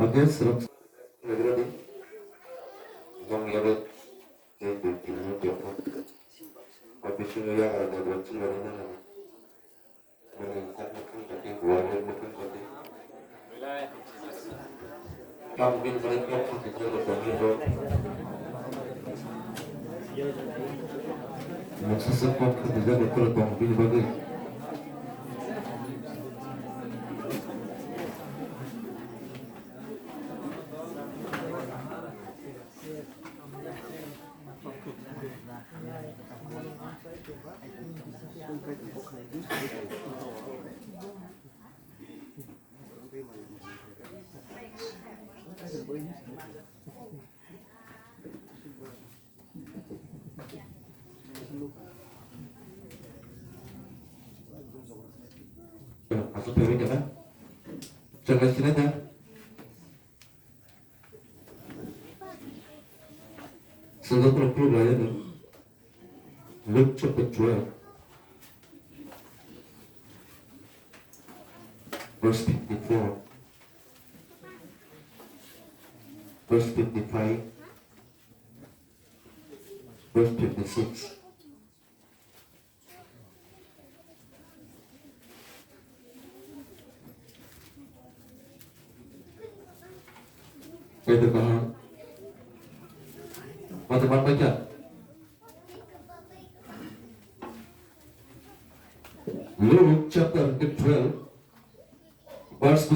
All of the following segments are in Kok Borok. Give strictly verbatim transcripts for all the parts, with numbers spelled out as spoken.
Oke, srok. Nagari. Bang yabe. Jadi, jadi, jadi. Habis itu ya, ada dua sih, ada mana? Mana yang tak makan, tapi gua ada makan, tapi. Kamu bin balik, kamu kasih tahu ke kami, bro. Maksud saya, kamu kasih tahu ke kami, bro. Asuk pegwi tongkha. Chwng sinai da? Sengkakno phuru laiyano. Luke chapter twelve, verse fifty-four, verse fifty-five, verse fifty-six. Kaitor kaham. Mata man baca. Luke chapter twelve, verse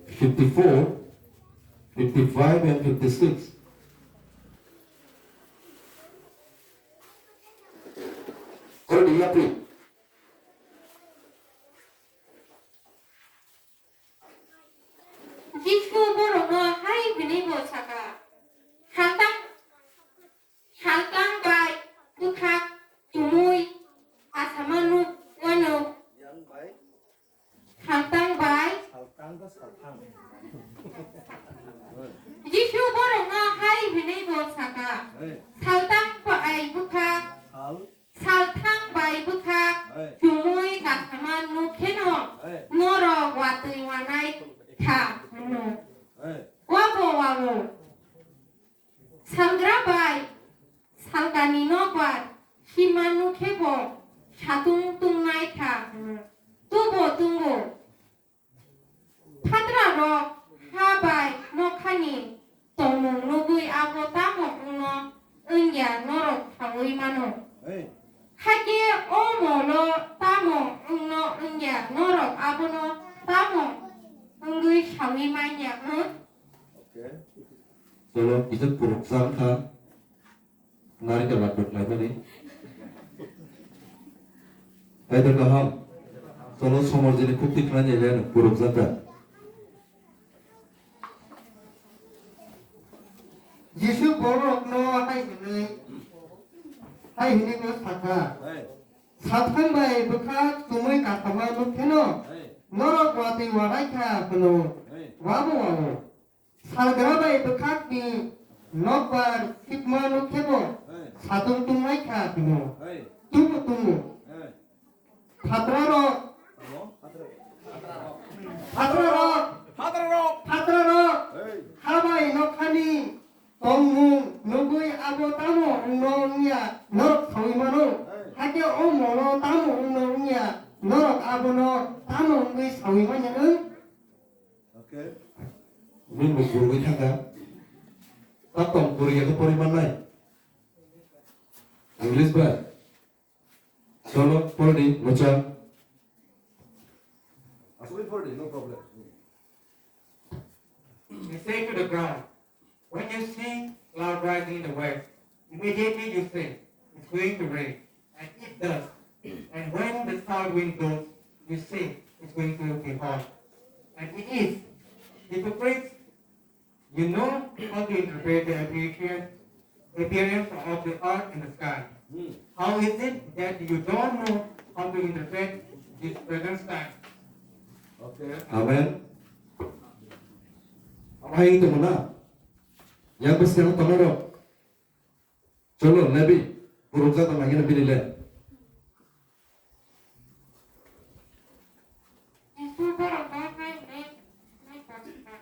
fifty-four, fifty-five and fifty-six. Oro di yapri. Jisu borokno hai hwnwi bo sakha, "Saltang, saltang bai bwkhak chumui asama nuk wano." Saltang bai. Saltang ba salthang? Jisu borokno hai hwnwi bo sakha, Hey. "Saltang bai bwkhak, Sal? Salthang bai bwkhak Hey. chumui kasama nuk kheno Hey. norok watwi wanai kha hwno. Hey. Wabo wabo. Salgra bai salkani nokbar hima nuk khe bo satung tungnai kha hwno. Tubo tungo. Phatrarok ha bai nokhani tongmung nugwi abo tamo wngno wngya norok saui mano? Hey. Hakhe o molo tamo wngno wngya norok abono tamo wngwi saui manya wng? Okay. Cholo, kisa puruksa wngkha. Narikal latok laimani. Kaitor kaham. Cholo, somor jini khukti khnani le purukjak da. Jisu borokno hai hwnwi, hai hwnwi bo sakha, Hey. "Salthang bai bwkhak chumui kasama nuk kheno Hey. norok watwi wanai kha hwno." Hey. Wabo wabo. Salgra bai bwkhakni nokbar sikma nuk khe bo Hey. satung tungnai kha hwno. Hey. Tubu tungo. Hey. Phatrarok. Ano? Phatrarok. Phatrarok. Phatrarok. Phatrarok. Hey. Ha bai nokhani tongmung nugwi abo tamo wngno wngya norok saui mano. Hey. Hakhe o molo tamo wngno wngya norok abono tamo wngwi saui manya wng? Okay. Bini bo purugwi thangkha. Tabuk tong purigya khe porwi mannai. English bai. Cholo, pordi, muchang. Aswk pordi, no problem. He said to the ground, "When you see cloud rising in the west, immediately you say, 'It's going to rain,' and it does. And when the south wind blows, you say, 'It's going to be hot.' And it is. Hypocrites, you know how to interpret the appearance, appearance of the earth and the sky. Hmm. How is it that you don't know how to interpret this present time?" Okay. Amen. Hai itu mana? Yang pasti yang tahu. Cholo, Lebi, purukjak tong lagi na bini le. Jisu borokno hai hwnwi, hwnwi bo sakha,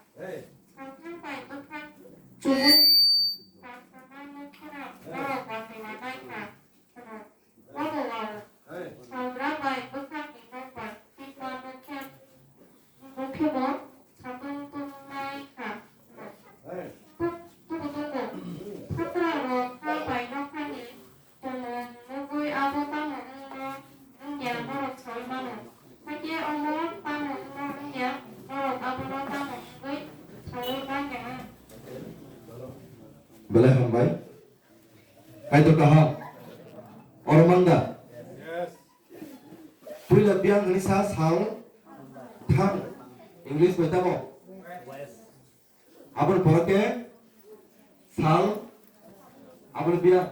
Chumui. Kaisa nokha rok borok bo tei nai kha. Bobo wao. Salra bai bwsakni nok bai sikla nokhe, nokhe bo satung tongnai kha. Tuk-, tubu tongo. Phatrarok ha bai nokhani tongmung nugwi abo tamo wngno wngya norok saui mano. Hakhe omo tamo wngno wngya norok abono tamo wngwi saui manya. Belai hambai. Kaitor kaham. Oro mangda. Puila biyang hwnwi sa sal thang. English bai tamo. Aboni pore khe sal, aboni biyang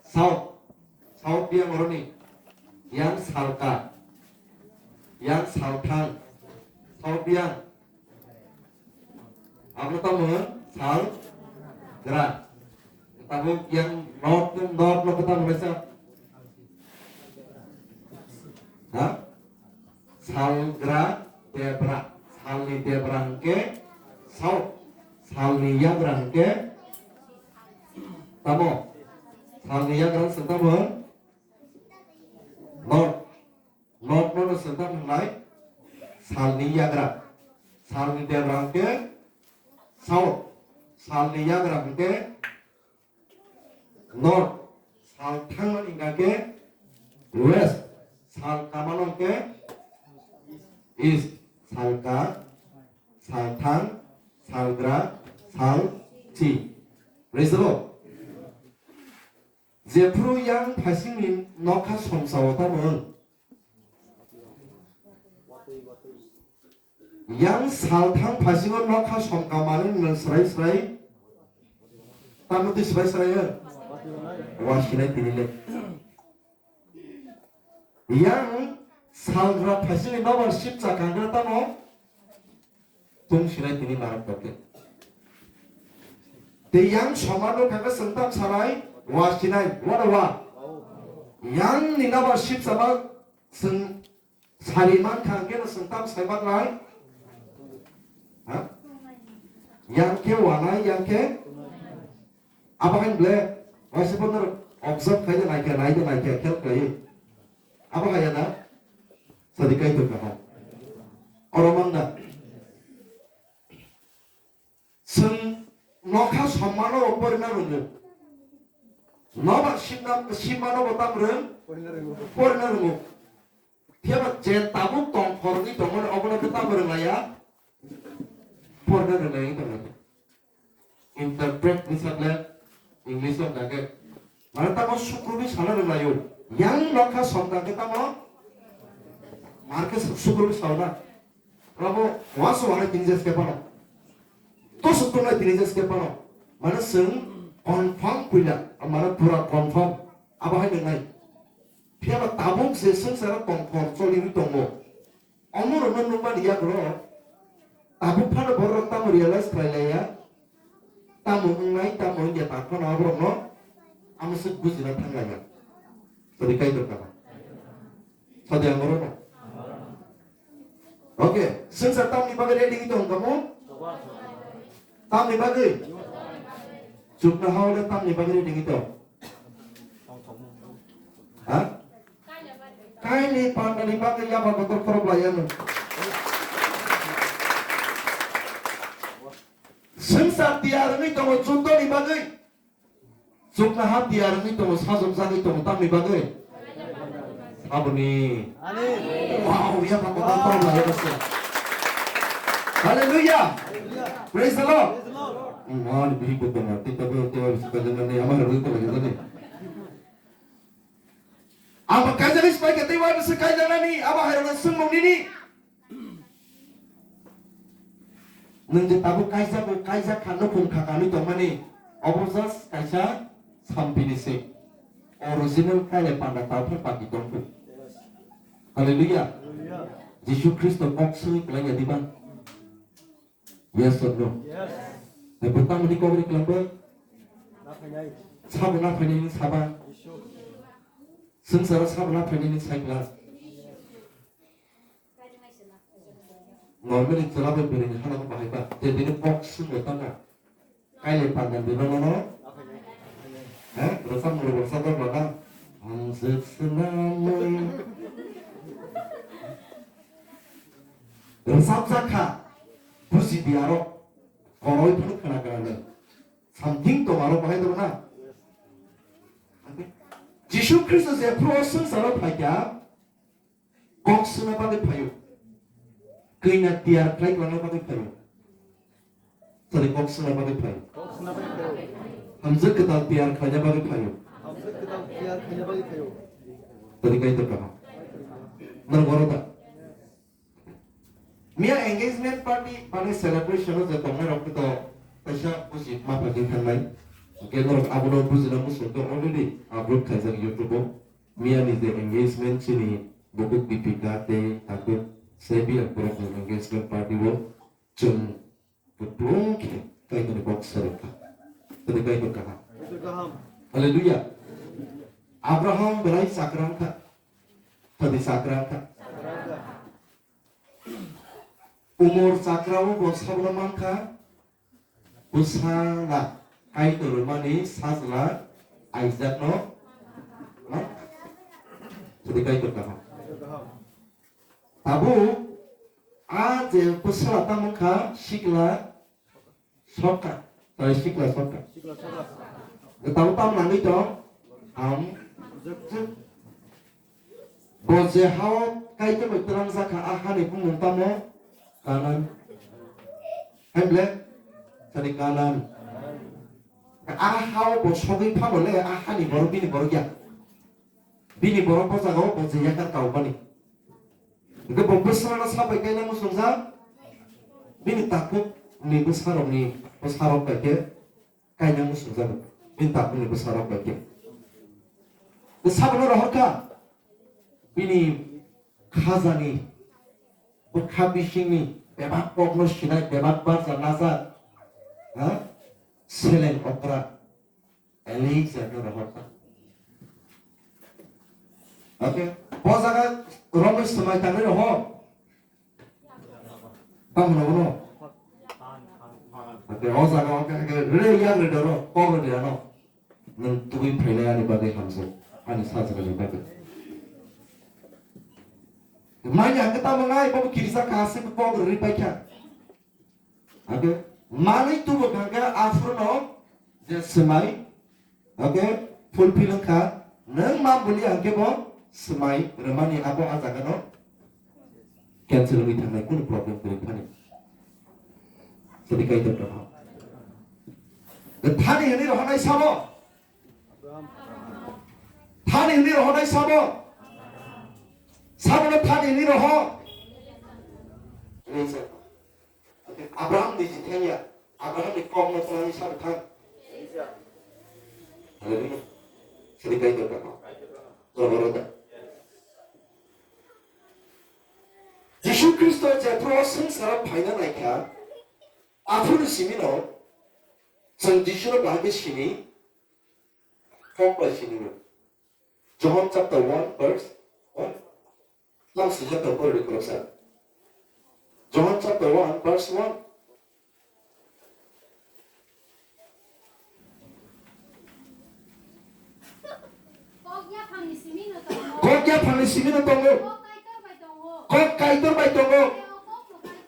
south, south biyang oroni, yang salka, yang salthang, south biyang. Aboni tamo sal gra. Tabuk yang north, north no khe tamo kaisa. Ha? Salgra debra. Salni debra hwnkhe south. Salni yagra hwnkhe tamo. Salni yagra hwnkhe tamo north. North no no sengkha hwnlai salni yagra. Salni debra hwnkhe south. Salni yagra hwnkhe north. Sal thangmani hwnkha khe west. Sal kamano hwnkhe east. Sal ka, sal thang, sal gra, sal chi. Praise the Lord. Jephru yang phaisingni nokha somsao tamo wng. Yang salthang phaisingo nokha somka manwi nwng srai srai. Tamo twi srai srai wng. Wa sinai tini le. Yang salgra phaisingni nobar sipcha kangra tamo. Tung sinai tini marak tokhe. Tei yang somano kaka sengtam salai wa sinai, wa da wa. Yang ni naba sip sama seng sari man kha khe sengtam sai mat lai. Ha? Yang khe wa nai, yang khe abo hai ble, waisa bono observe khai de nai khe, nai de nai khe, khel khai. Abo hai ya na? Sadi kai to kaha. Oro mang da. Chwng nokha sommano bo porina rwngo. Nobar simna-, simano bo tam rwng? Porina rwngo. Porina rwngo. Phiya ba je tabuk tongthor wngwi tongmani obono khe tamo rwnglaiya? Porina rwnglaiya wngwi tonglaio. Interpret ni sakle English o hwnkha khe. Mane tamo sukrubi sana rwlaio. Yang nokha somkha khe tamo mar khe sukrubi sauna. Rabo waso wane tini jas kepano. To sukru nai tini jas kepano. Mane seng confirm puila. Mane pura confirm. Abo hai nai. Phiya ba tabuk se sengsara tongthor choli tongo. Omo rokno nukmani yago tabuk phano borok tamo realize khlai laiya, tamo wngnai, tamo wngya, tak phano aborokno amo swk bujina thang laiya. Sadi kaitor kama. Sadi ang borokno. Okay, swngsa tamni bagwi ready wngwi tong kamo? Tamni bagwi? Chuknoha o tamni bagwi ready wngwi tong? Ha? Kaini pandani bagwi yaba kotor khorok laiya no. Swngsa tiyar wngwi tongo juddoni bagwi. Chuknoha tiyar wngwi tongo, sajok jagwi tongo, tamni bagwi? Aboni. Wow, yaba kotor khorok laiya no se. Hallelujah. Praise the Lord. Mani bihik kotor na, tita bo, tita bo, tita bo, ama harbi kotor laiya no. Abo kaijagwi se paikha tei uaisa kaijaknani abo hairokno swngmung nini. Nwng je tabuk kaijago, kaijak kha, nukhung kha kanwi tongmani, obo just kaisa sampini se. Original kailai panda talphar paki tongkhu. Hallelujah. Jisu Khristo kok swi kwlaiya diba? Yes or no? Yes. Ebo tamni kok ri kwlangbo? Na phainai. Sabo na phainai ni saba? Jisu. Swngcharo sabo na phainai ni saikla? Normally chwla bai bwrwi ni hano bahai ba. Je bini kok swngbo tangka. Kaile pandan di nono no? Eh, rwchap muru rwchap rok lada. Ang sik sinamwi. Rwchap jakha. Buji di aro. Koroi phano khna khna le. Something tong aro bahai tong na. Jisu Khristo je phuru o swngcharo phaikha. Kok swngna bagwi phaio. Kwi na tiyar khlai kwlangna bagwi phaio. Sorry, kok swngna bagwi phaio. Hamjwk kwtal tiyar khlaina bagwi phaio. Hamjwk kwtal tiyar khlaina bagwi phaio. Toni Kaitor kaham. Norok oro da. Miya engagement party bani celebration o je tongnai rok to kaisa buji ma phaikhe thangnai. Hwnkhe norok abono bujina muchung khe already upload khaijak YouTube o. Miya ni je engagement chini bukhuk Dipika tei takhuk Xavier borok ni engagement party o chwng kwplung khe Kaitor ni kok serep kha. Tei Kaitor kaham. Kaitor kaham. Hallelujah. Abraham belai chakrang kha. Tadi chakrang kha. Umor chakrao bo sabla mankha, bwsala Kaitor rwmani sajla Aijakno mankha. Sadi Kaitor kaham. Tabuk a je bwsala tamo kha sikla Sokha, tei sikla sokha. Sikla sokha. Tamo tam nangwi tong? Ham. Jwk jwk. Bo je hao Kaitor bai twlang jakha, a hani bumung tamo? Kanan. Hemle? Sani Kanan. A hao bo sogwi phano le, a hani borok bini borok ya. Bini borok o jaga o bo je yakar kaubani. Hingke bo bwsarokno sabai kaina muchungjak, bini takhuk ni bwsarokni bwsarok bai khe kaina muchungjak, bini takhuk ni bwsarok bai khe. Bwsarokno rohorkha, bini khajani bwkha bisingni bebak kokno sinai, bebak barja najak, ha? Seleng okra. Elija no rohor ta. Okay. O jaga romwi swmai tangwi rohor. Tamo no bono. Okay, o jaga, okay, okay. Re yang re doro, kok re ano. Nwng tubui phainai ani bagwi hamjak. Ani sajagani bagwi. Manya hwnkhe tamo nai, bobo kirisa kahase kok rwi paikha. Hake, manwi tubu kha khe aphuru no je swmai, hake, fulfill wngkha, nwng ma buli hake bo swmai rwmani abo a jaga no cancel wngwi thangnai, kunu problem kwrwi phani. Sadi Kaitor kaham. Thani hwnwi rohornai sabo. Thani hwnwi rohornai sabo. Sabono thani hwnwi rohor. Abraham ni jithengya, Abraham ni kok no thanani sabo thang. Hallelujah. Sadi Kaitor kaham. Jabaro da. Jisu Khristo jephru o swngcharo phaina naikha, aphuru simi no chwng Jisu no bahai khe sini, kok bai sini no. John chapter one verse one. Tamo swijak tong porwi khoroksa. John chapter one verse one. Kok yaphangni simi no tongo. Kok yaphangni simi no tongo. Kok Kaitor bai tongo. Kok Kaitor bai tongo.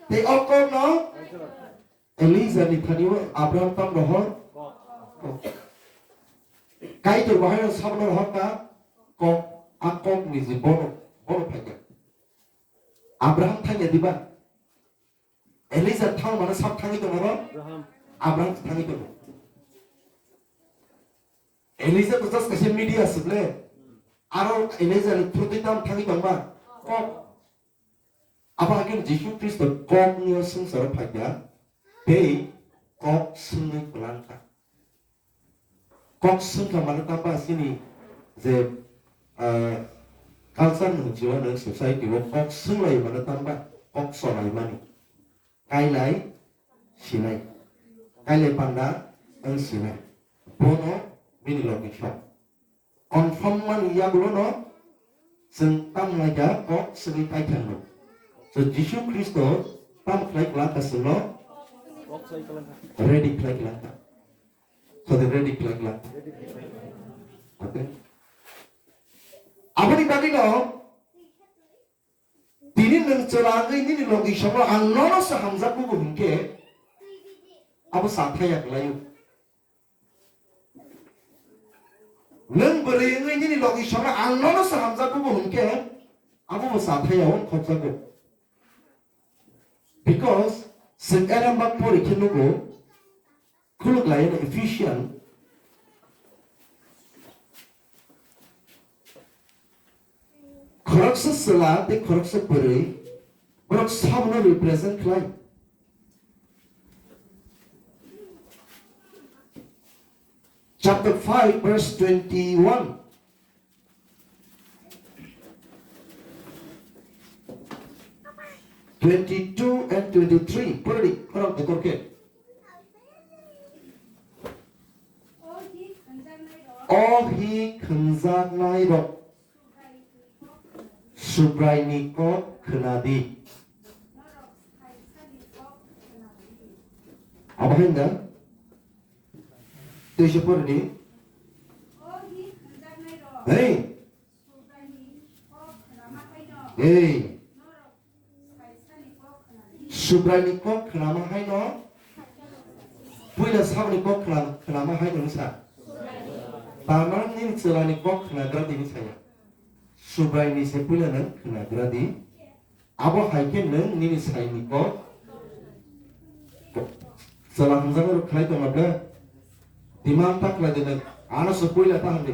Tei o kok no Kaitor. Tei o kok no Elija ni thani o Abraham tam rohor. Kok. Kaitor bahai no sabno rohor ka kok, a kok ni je bono, bono phaikha. Abraham thangya diba? Elija thang mano sab thangwi tongo ro? Abraham. Abraham thangwi tongo. Elija to just kaisa media sible. Aro Elija ni through twi tam thangwi tongba? Kok. Abo haikhe Jisu Khristo kok ni o swngcharo phaikha, tei kok swngwi kwlangkha. Kok swngkha mano tamba chini je, ah, culture ni hwnjio nwng society o kok swnglaio mano tamba kok cholaimani. Kailai sinai. Kailai panda wng sinai. Bono bini logi khe. Confirm mani yagulo no chwng tam lai kha kok swngwi paithang no. So Jisu Khristo tam khlai kwlangkha chwngno ready khlai kwlangkha. Tode ready khlai khlai. Okay. Aboni bagwi no tini nwng chwla wngwi nini logi songo ang nono se hamjakgo bo hwnkhe abo sathaya kwlaio. Nwng bwrwi wngwi nini logi songo ang nono se hamjakgo bo hwnkhe abo bo sathaya wng khokjago. Because chwng erem bak pori khe nugo, khuluk lai no Ephesian, khoroksa chwla tei khoroksa bwrwi, borok sabono represent khlai. Chapter five, verse twenty-one. Twenty-two and twenty-three, pori di, khorang kotor khe. O hi khwnjaknai rok, Subraini kok khna di. Abo hai da? Tei se pori di. Hey. Hey. Subraini kok khnama haino, puila saboni kok khna-, khnama haino wngsa. Tama nini chwlani kok khnagra di wngsaya. Subraini se puila nwng khnagra di. Abo hai khe nwng nini saini kok chwla hamjaknai rok khlai tongma ble. Demand ta khlai de nwng, ano se puila ta hamdi.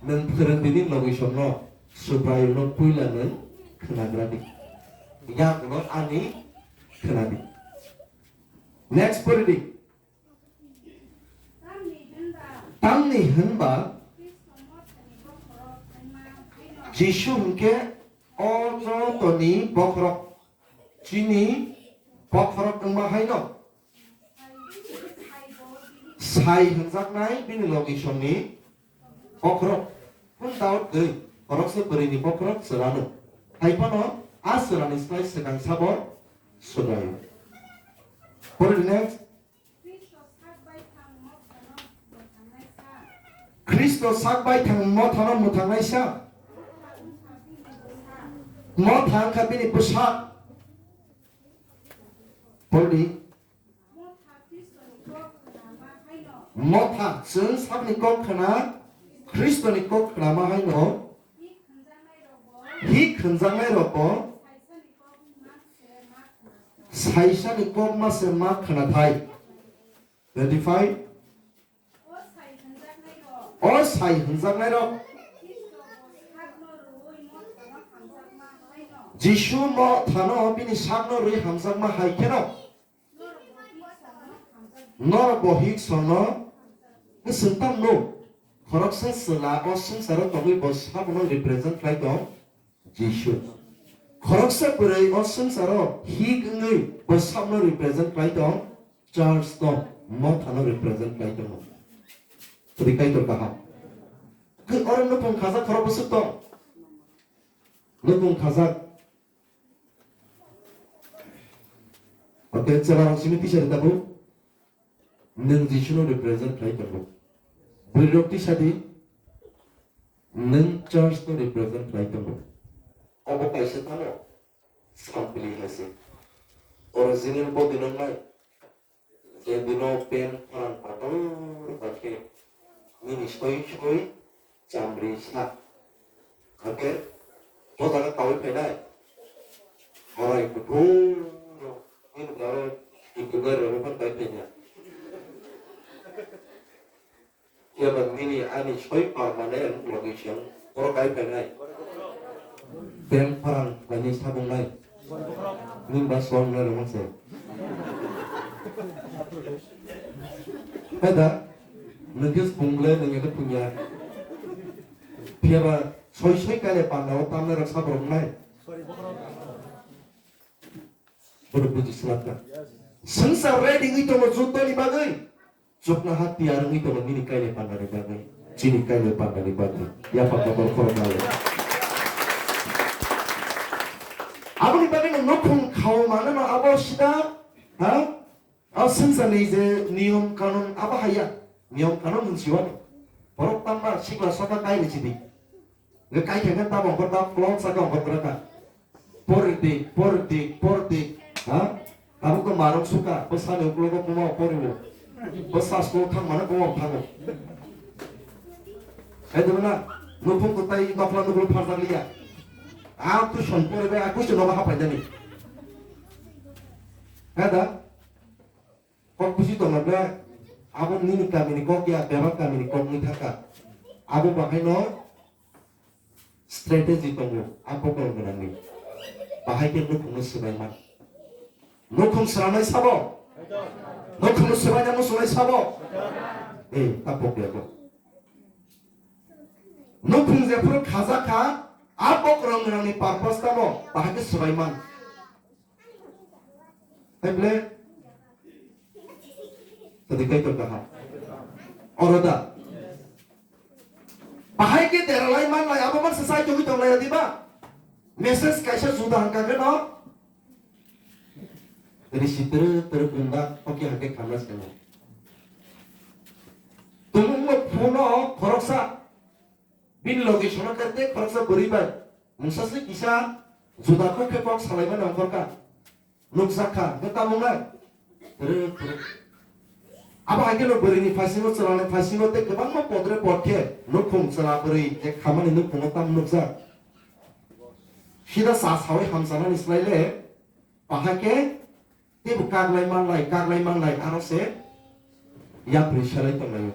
Nwng phwrwng di nini logisong no, Subraiyung no puila nwng khnagra di. Yakulo ani khna di. Next pori di. Tamni hwnba Jisu hwnkhe o jotoni bokhorok, chini bokhorok wngma haino. Sai hwnjaknai bini logisongni bokhorok. Kun Daud gwi khoroksa bwrwini bokhorok chwlano. Hai phano a chwlani slai swkang sabo Subraiyung. Pori di next. Khristo sak bai thang mothano mwthangnaisa. Motha wngkha bini bwsak. Pori di. Motha, chwng sakni kok khna, Khristoni kok khnama haino. Hik hwnjaknai rokbo saisani kok ma se ma khnathai. Twenty-five. O sai hwnjaknai rok. Jisu mothano bini sakno rwi hamjakma hai kheno. Norok bo hik songno swngtam nuk. Khoroksa chwla o swngcharo tongwi bo sabono represent khlai tong Jisu. Khoroksa bwrwi o swngcharo hik wngwi bo sabono represent khlai tong church tong, mothano represent khlai tongo. Twi Kaitor kaham. Khe oro nukhung khajak khorok bwswk tong. Nukhung khajak. Okay, chwla rok simi tisa di tabuk. Nwng Jisu no represent khlai tongo. Bwrwi rok tisa di. Nwng church no represent khlai tongo. Obo kaisa tamo. Sampli hai se. Original body no nai. Je bino pen pharang kotor ba khe nini soi soi chamri sa. Hakhe bo jaga kaui phainai. Borai kuthung rok nini bwrwi kuthung rok phan bai phaina. Phiya ba nini ani soi permanent location borok kai phainai. Beng pharang kaini sabung nai. Nini ba song nai rong se. Kada nungkis bungle nungya ke punya. Phiya ba soi soi kale panda o tamna rok sabrok nai. Bodo buji swlakha. Swngchar ready wngwi tongo juddoni bagwi. Chuknoha tiyar wngwi tongo nini kainwi pandani bagwi. Chini kainwi pandani bagwi. Yapha kotor khoroknalo. Aboni bagwi no nukhung khao manano abo sida, ha? O swngcharni je niyom kanun abo haya. Niyom kanon hwnsiwani. Borok tangma sikla soka kai rwchidi. Nge kai khe tamo hor da plot saka hor kra ka. Por di, por di, por di. Ha? Tabuk to marung suka, bwsani uklogo buma poriwo. Bwsa school thang mano buma thango. Hai dibana, nukhung kwtai dokla nukhung pharjak liya. A tuition poribai, a kuisu nogo hapai jani. Hai da? Kok buji tongna ble, abo nini kamini kok ya, bebak kamini kok ni thaka. Abo bahai no strategy tongo, a kokol gwnangni. Bahai khe nukhungno swbai man. Nukhung swnamnai sabo? Nukhungno swbaina muchungnai sabo? Eh, ta pok ya ko. Nukhung jephuru khajakha, a bokrok gwnangni purpose tamo, bahai khe swbai man. Hai ble? Tadi kaitor kaham. Oro da. Bahai khe deralai manlai, abo man se sai tongwi tonglai diba? Message kaisa juda hangka khe no? Risi tere tere bunda, oke hake khamna seno. Tumungno phuno khoroksa, bini logi sono karte khoroksa bwrwi bai. Mungsa se kisa juda kok khe kok salai mani ongkhorka. Nukjak kha, hwnkhe tamo wngnai? Rwk, rwk. Abo hai kheno bwrwini phaisingo, chwlani phaisingo tei kwbangma podre pod khe nukhung chwla bwrwi je khamani nukhungo tamo nukjak. Sida cha sawi hamchanani slai le, bahai khe teibo kaklai manlai, kaklai manlai, aro se yapri selai tonglaio.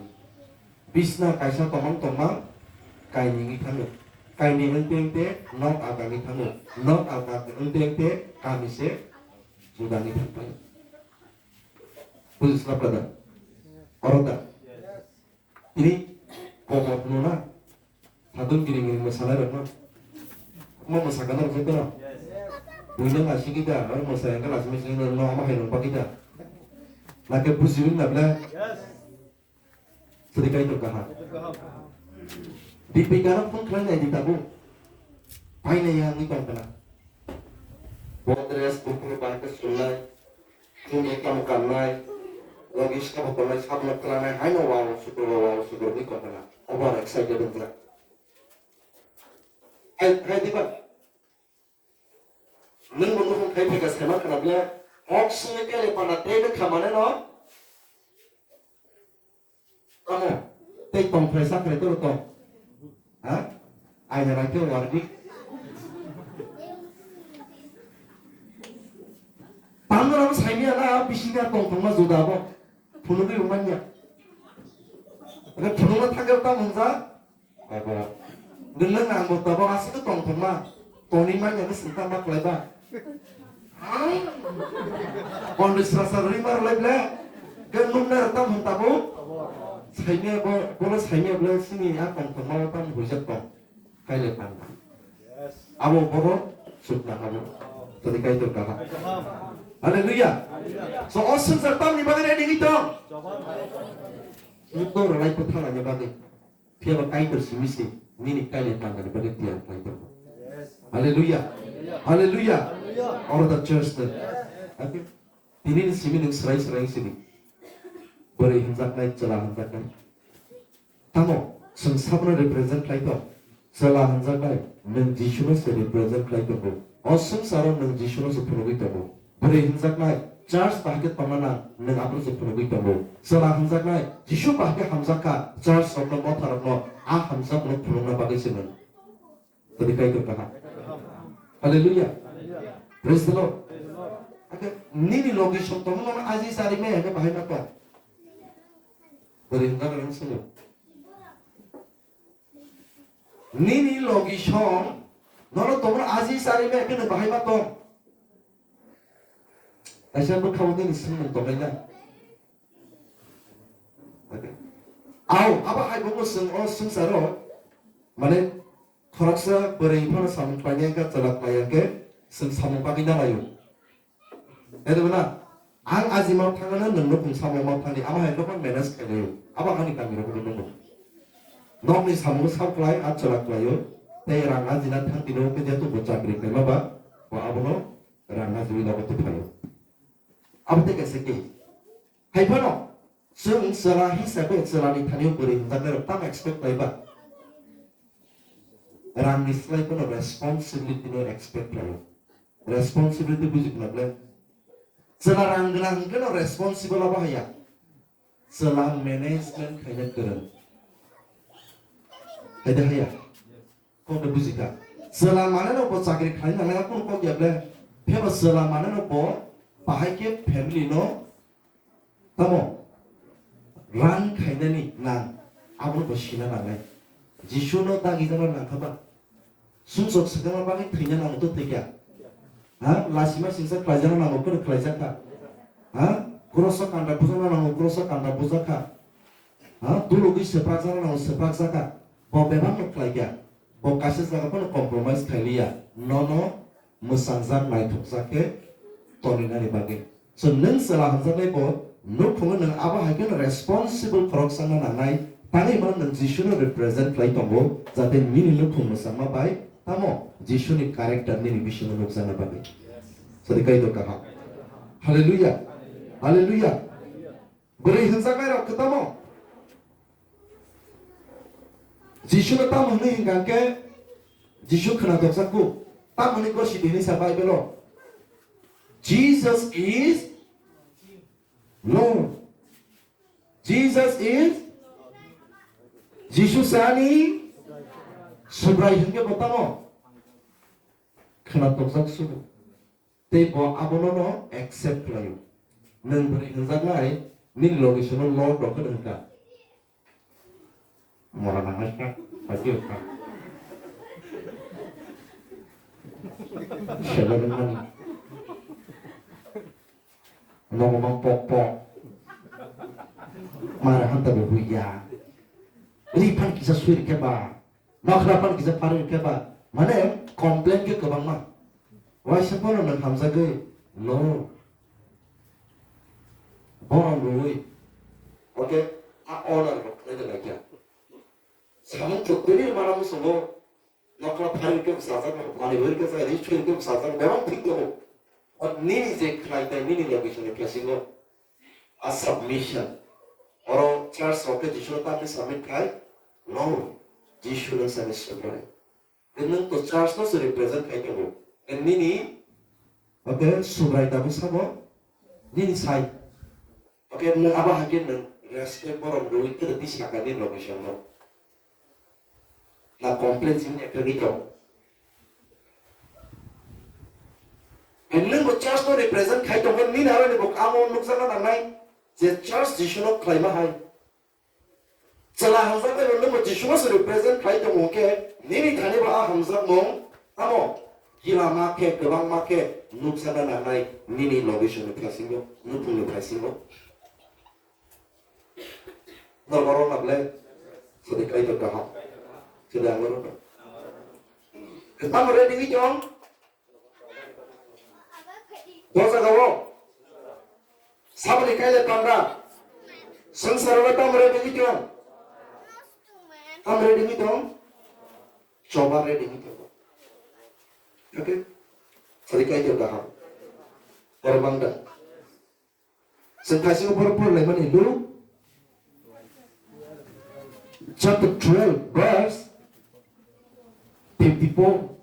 Bisna kaisa tongmang tongmang kainwi wngwi thango. Kainwi wngte wngte nok alka wngwi thango. Nok alka wngte wngte kami se juda wngwi thangpaio. Bujisla brother? Oro da? Tini kobo phununa. Sadun giri giri mwsanai rokno. Mo mwsakana rok jotono. Buino lasi kita, aro mwsai angka lasi misi no ama hai rok bakita. Lake bujiwin na bla. Sri Kaitor kaham. Dipika no phone khlai nai di tabuk. Painai ya ni kong kana. Bodres bukuru bangke sulai. Chini tamo kanai. Logi sabo tonai sabno klanai. Haino wow sukro wow sukro ni kong kana. Over excited wngkha. Hai, hai diba. Nwng bo nukhung khai phaikha saima khna bla. Kok sungwi kele panda tei bwkha mane no. Tamo, tei tongphrai sakrai toro tong. Ha? Aina rang khe wardi. Tamo rang saimya na bisinga tongthokma juda bo. Phunugwi wngmanya. Ane phunugma thangkhe tamo hwnjak. Abo. Nwng nang bo tabok aswk tongthokma. Toni manya khe swngkha ma khlaiba. Kondo srasa rwi mar lai ble. Ke nung na tam hwn tabuk. Saimya bo, bono saimya ble sini a tongthokma tam hujak tong. Kaile panda. Abo bono sukna habo. Toni Kaitor kaha. Hallelujah. So o swngchar tamni bagwi ready ni tong. Utor lai puthala ni bagwi. Phiya ba Kaitor simi se nini kaile tangani bagwi tiyar khlai tongo. Hallelujah. Hallelujah. Oro da church da. Okay. Tini ni simi nwng swrai swrai simi. Bwrwi hwnjaknai, chwla hwnjaknai. Tamo, chwng sabono represent khlai tong. Chwla hwnjaknai, nwng Jisuno se represent khlai tongo. O swngcharo nwng Jisuno se phunugwi tongo. Bwrwi hwnjaknai, church bahai khe tongna nang, nwng abono se phunugwi tongo. Chwla hwnjaknai, Jisu bahai khe hamjak kha, church rokno, motha rokno, a hamjakmano phunukna bagwi se nwng. Toni Kaitor kaham. Hallelujah. Praise the Lord. Ake nini logi song tongma aji sari me hake bahai ma tong. Bwrwi hwnjaknai nwng swngwi. Nini logi song, nono tongmani aji sari me, bini bahai ma tong. Kaisa bwkhao nini swngmung tongnai na. Au, abo hai bo chwng o swngcharo, mane, khoroksa bwrwi phano samung painai wngkha, chwla khlai ya khe, chwng samung bagwi na laio. Tei rwna, ang ajima thangna nwng nukhung samung ma thangdi, amo hai khe manage khainai. Abo ani kami rok nungo. Nokni samung sak khlai, a chwla khlaio. Tei rang ajina thang tino khe jeto bo chakri khlaima ba, bo abono rang ajiwi nogo tuphaio. Abo tei kaisa khe. Hai phano, Chwng chwla hisabe chwlani thani bwrwi hwnjaknairok tamo expect khlaiba? Rangni slai bono responsibility no expect khlaio. Responsibility buji khna ble? Chwla rang gwnang hwnkhe no responsible abo haya. Chwla management khaina kwrwng. Haide haya. Kokno bujikha. Chwla maneno bo chakri khlai nangnai, kunu kok ya ble? Pheba chwla maneno bo bahai khe family no tamo run khainani nang, abono bo sina nangnai. Jisu no dagi jana nangkha ba? Sumsok swkangma bagwi thwina nango to thwikha? Ha? Lasima singsa khlaijana nango, kono khlaijakha? Ha? Kroso kanda bujana nango, kroso kanda bujakha? Ha? Dulugwi swprakjana nango, swprakjakha? Bo bebak no khlaikha. Bo kaisa jaga phano compromise khailiya. Nono mwsangjak naithokjak khe toninani bagwi. So nwng chwla hamjaknai bo nukhungo nwng abo hai kheno responsible khoroksa wngna nangnai. Tangwi mano nwng Jisuno represent khlai tongo, jate nini nukhung mwchangma bai tamo Jisuni character nini bisingo nukjakna bagwi. Sadi kaitor kaham. Hallelujah. Hallelujah. Bwrwi hwnjaknairok khe tamo? Jisuno tamo hwnwi hwnkha khe Jisu khwna dokjakku. Tamo hwnwi gosi di hwnwi sa Bible-o. Jesus is Lord. Jesus is Jisu se ani Subrai hwnkhe bo tamo? Khwna dokjak sugo. Tei bo abono no accept khlaio. Nwng bwrwi hwnjaknai nini logi sono Lord rok hwn hwnkha. Mora nangnai kha, phaidi wngkha. Selo wngmani. Nogo mang pok pok. Mara hanta bo huya. Ri phan kisa sui rikhe ba. Nokra pan kisa pharwi khe ba, mane complain khe kwbangma. Waisa phano nwng hamjagwi, no. Borom rwwi. Oke, a order rok khlai da laikya. Samung thuk kwrwi mara musungo, nokra pharwi khe bwsajak, manwi bai khe bwsajak, ri chwi khe bwsajak, bebak thik tongo. O nini je khlai tai, nini location ni place-o. A submission. Oro church rok khe Jisu no tamni submit khai, no, Jisu no sani submit. Nwng to church no se represent khai tongo. Nwng nini, okay, Subrai tabuk sabo, nini sai. Okay, nwng abo hai khe nwng respect borom rwui khe twi sakha nini location no. Na complain simi ekta ni tong. Nwng bo church no represent khai tongo, nini aro ni bo amo nukjakna nangnai je church Jisu no khlaima hai. Chwla hamjaknai bo nwng bo Jisu no se represent khai tongo khe, nini thani bo a hamjakmung tamo gila ma khe, kwbang ma khe nukjakna nangnai nini location ni phaisingo, nukhung ni phaisingo. Norok oro na ble? Sadi Kaitor kaham. Sadi ang oro na. Tamo ready wi tong? O jaga o. Saboni kaile panda. Sangsaro tamo ready wi tong? Tamo ready wi tong? Choba ready wi tong. Okay? Sadi Kaitor kaham. Oro bangda. Chwng kaisa borok porlaimani Luke chapter twelve verse fifty-four.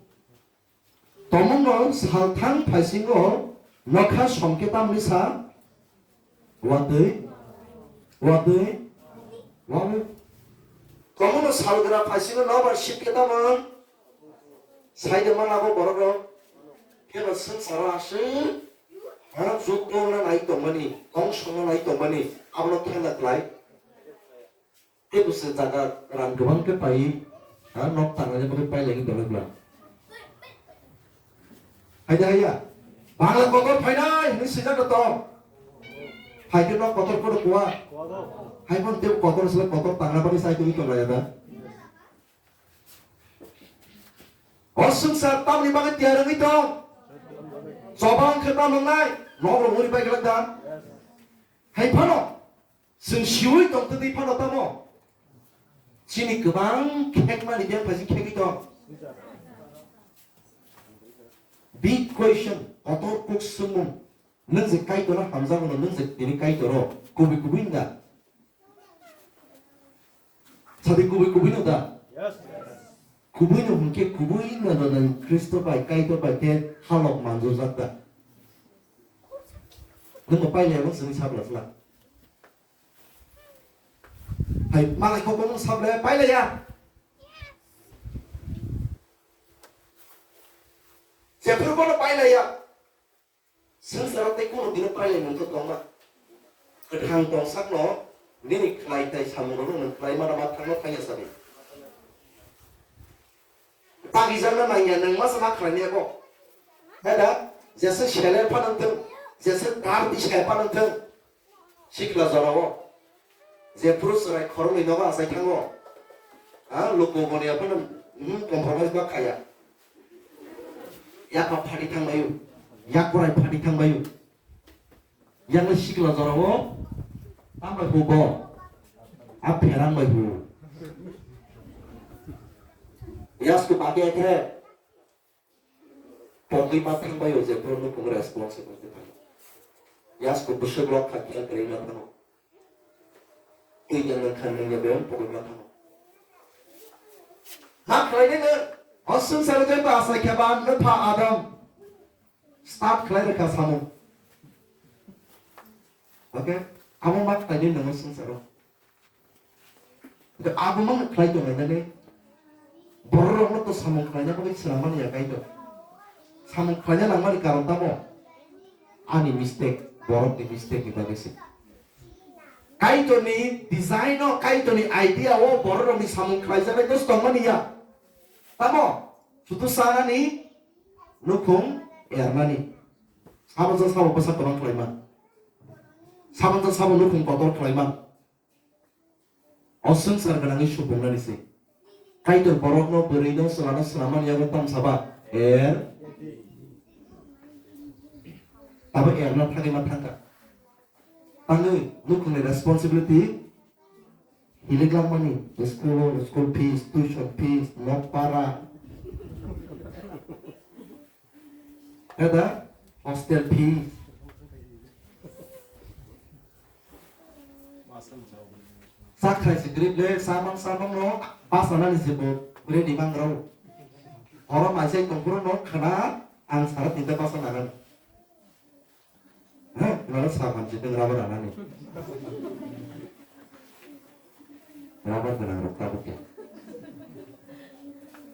Tomungno salthang phaisingo nokha songkhe tamni sa watwi, watwi, watwi. Tomungno salgra phaisingo nobar sitkhe tamung saide mana bo borok rok. Kebo swngcharo aswk, ha, jukno nai tongmani, tong songno nai tongmani, abono khela khlai. Kebo se jaga rang kwbang khe pai, ha, nok tangnani bagwi pai lagi tongwi bla. Haida haya, Bangla kotor phainai hinwi swijak tong. Hai khe nok kotor kotor kuwa. Hai mon tebo kotor sle kotor tangna bagwi sai tongwi tong laya da. O swngchar tamni bagwi tiyar wngwi tong? Choba wng khe tamo wngnai? Nok rok muri pai glak da? Hai phano, chwng siwi tong twi phano tamo? Chini kwbang khekmani biyang phaisi khegwi tong. Big question, kotor kuk swngmung. Nwng je Kaitorno hamjakmano, nwng je tini Kaitoro kubui kubui wngya. Sadi kubui kubui no da? Yes. Kubui no hwnkhe kubui no da nang Khristo bai Kaitor bai khe halok manjujak da? Nwng bo pailai bo chwngwi sabla phla. Hai malai kok bo nwng sabla pailai ya. Jephuru bono pailai ya. Swngcharo tei kunu dino pailai mung khe tongma. Kwthang tong sakno nini khlai tai samung rok nwng khlai mana ma thangno thangya sadi. Tagi jangno nangya nwng masa ma khlai ni abo. Heda, jesa sele phanang thung, jesa dar di sai phanang thung. Sikla jorao. Jephuru chwrai khoroknwi nogo achai thango. Ha, luku boni aphano, hmm, compromise ba khaya. Yakma phadi thangbaio, yakborai phadi thangbaio. Yakni sikla jorao, tambai hu bo, a pherang bai hu. Yasku bage khe, pogwi ma thangbaio je bro nukung responsible khe thang. Yasku bwswk lok kha khe kwrwi ma thango. Twi yang nang khan nang ya beyong pogwi ma thango. Ma khlai nini, o swngcharo jeba asai khe ba nwpha Adam. Start khlai rwkha samung. Okay? Amo ma khlai nini nang o swngcharo. Abo mano khlai tongnai nani. Borok rokno to samung khlaina bagwi swnam mani ya Kaitor. Samung khlaina nangmani karon tamo? Ani mistake, borokni mistake ni bagwi se. Kaitorni design o, Kaitorni idea o borok rokni samung khlaijaknai to tongmani ya. Tamo? Sudu sanani, nukhung ernani. Sabo jang sabo bwsa kwbang khlaima. Sabo jang sabo nukhung kotor khlaima. O swngchar gwnangwi supungnani se. Kaitor borokno bwrwino chwlano swnamani yago tong saba er. Abo erna thangwi ma thangkha. Tangwi nukhungni responsibility hilik langmani, school, school fees, tuition fees, nok para. Eda hostel fee. Sak khai se grip le, samang samang no basa nani se bo ready mang rau. Oro mai sai tongkuro no khana ang sara tinta basa nagan. He, nalo sa ham se teng raba nanani. Raba gwnang rok tabuk ya.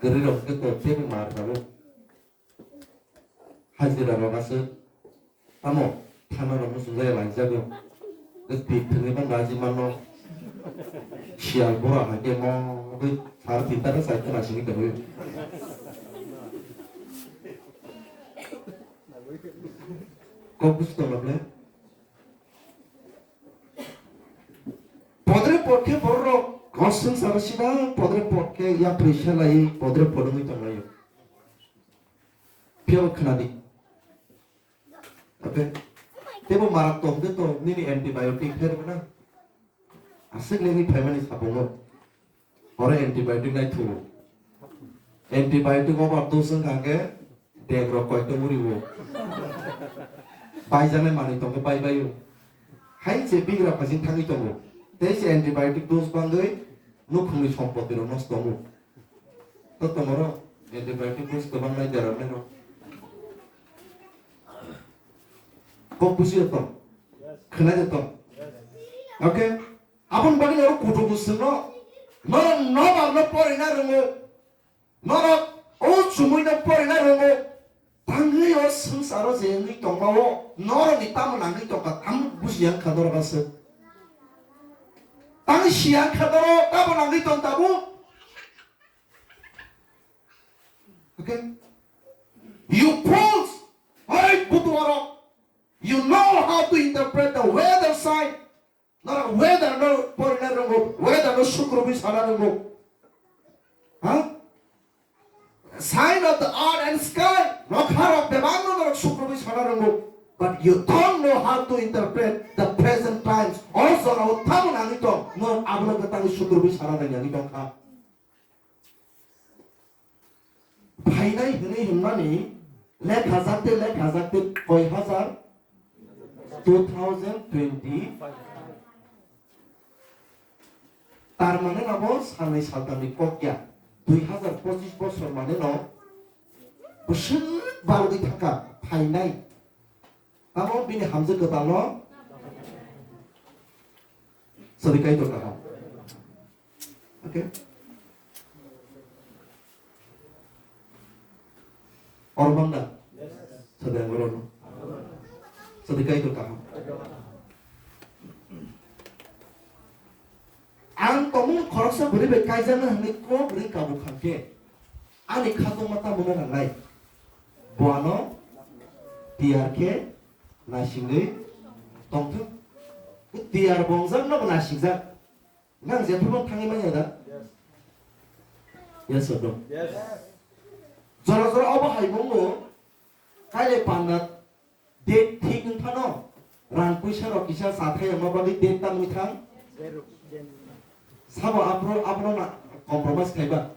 Gari rok ke to tebo mar tabuk. Hajira rok aswk tamo thana rok muchung jaya lai jago. Twi thwngwi ban raji mano. Siyal bora hai khe mo bai sar tinta ta sai khna sini tongwi. Kok busi tong le. Podre pod khe borok rok gosung sara sida podre pod khe yapri selai podre pod wngwi tong laio. Phiyaba khwnadi. Oke. Tebo marak tong de to nini antibiotic pher mana. Aswk nini phaimani sapungo. Oro antibiotic nai thugo. Antibiotic overdose wngkha khe dek rok koito uriwo. Baijaknai manwi tongkhe bai baio. Hai se bigra phasing thangwi tongo. Tei se antibiotic dose bangwi nukhungni sompoti rok nosto wngo. To tongoro antibiotic dose kwbang nai derarnai rok. Kok busi tong. Khwnai de tong. Okay. Aboni bagwi oro kutubu sino. Norok nobar no porina rwngo. Norok o chumui no porina rwngo. Tangwi o swngcharo je wngwi tongma o norok ni tamo nangwi tongkha tamo busi yang kha norok aswk. Tangwi si yang kha norok tamo nangwi tong tabuk. Okay? You fools! Hey, butuarok! You know how to interpret the weather sign? Norok weather no porina rwngo, weather no sukrubwi sana rwngo. Ha? Sign of the earth and sky, nokharok bebakno norok sukrubwi sana rwngo. But you don't know how to interpret the present times. O jorao tamo nangwi tong, norok abono kwtangwi sukrubwi sana nangwi tongkha. Phainai hwnwi hwnmani lekha jakte, lekha jakte koi hajar? Two thousand twenty. Tar mane no bo salnwi saltamni kok ya. Dui hazar pochis bosor mane no bwswk balgwi thangkha phainai. Tamo bini hamjwk kwtal no sadi kaitor kaham. Okay. Oro bangda. Sadi ang oro no. Sadi kaitor kaham. Ang tongmung khoroksa bwrwi bai kaijakna hwnwi kok ring kabuk kha khe, ani khatungma tamo wngna nangnai? Bo ano tiyar khe naisingwi tongthok. Tiyar bo wngjakno bo naisingjak. Nang jephuru thangwi manya da? Yes or no? Yes. Jora jora obo hai mwngo, kaile panda date thik wng phano, rang puisa rok kisa chathai wngma bagwi date tangwi thang. Sabo abro, abono na compromise khaiba.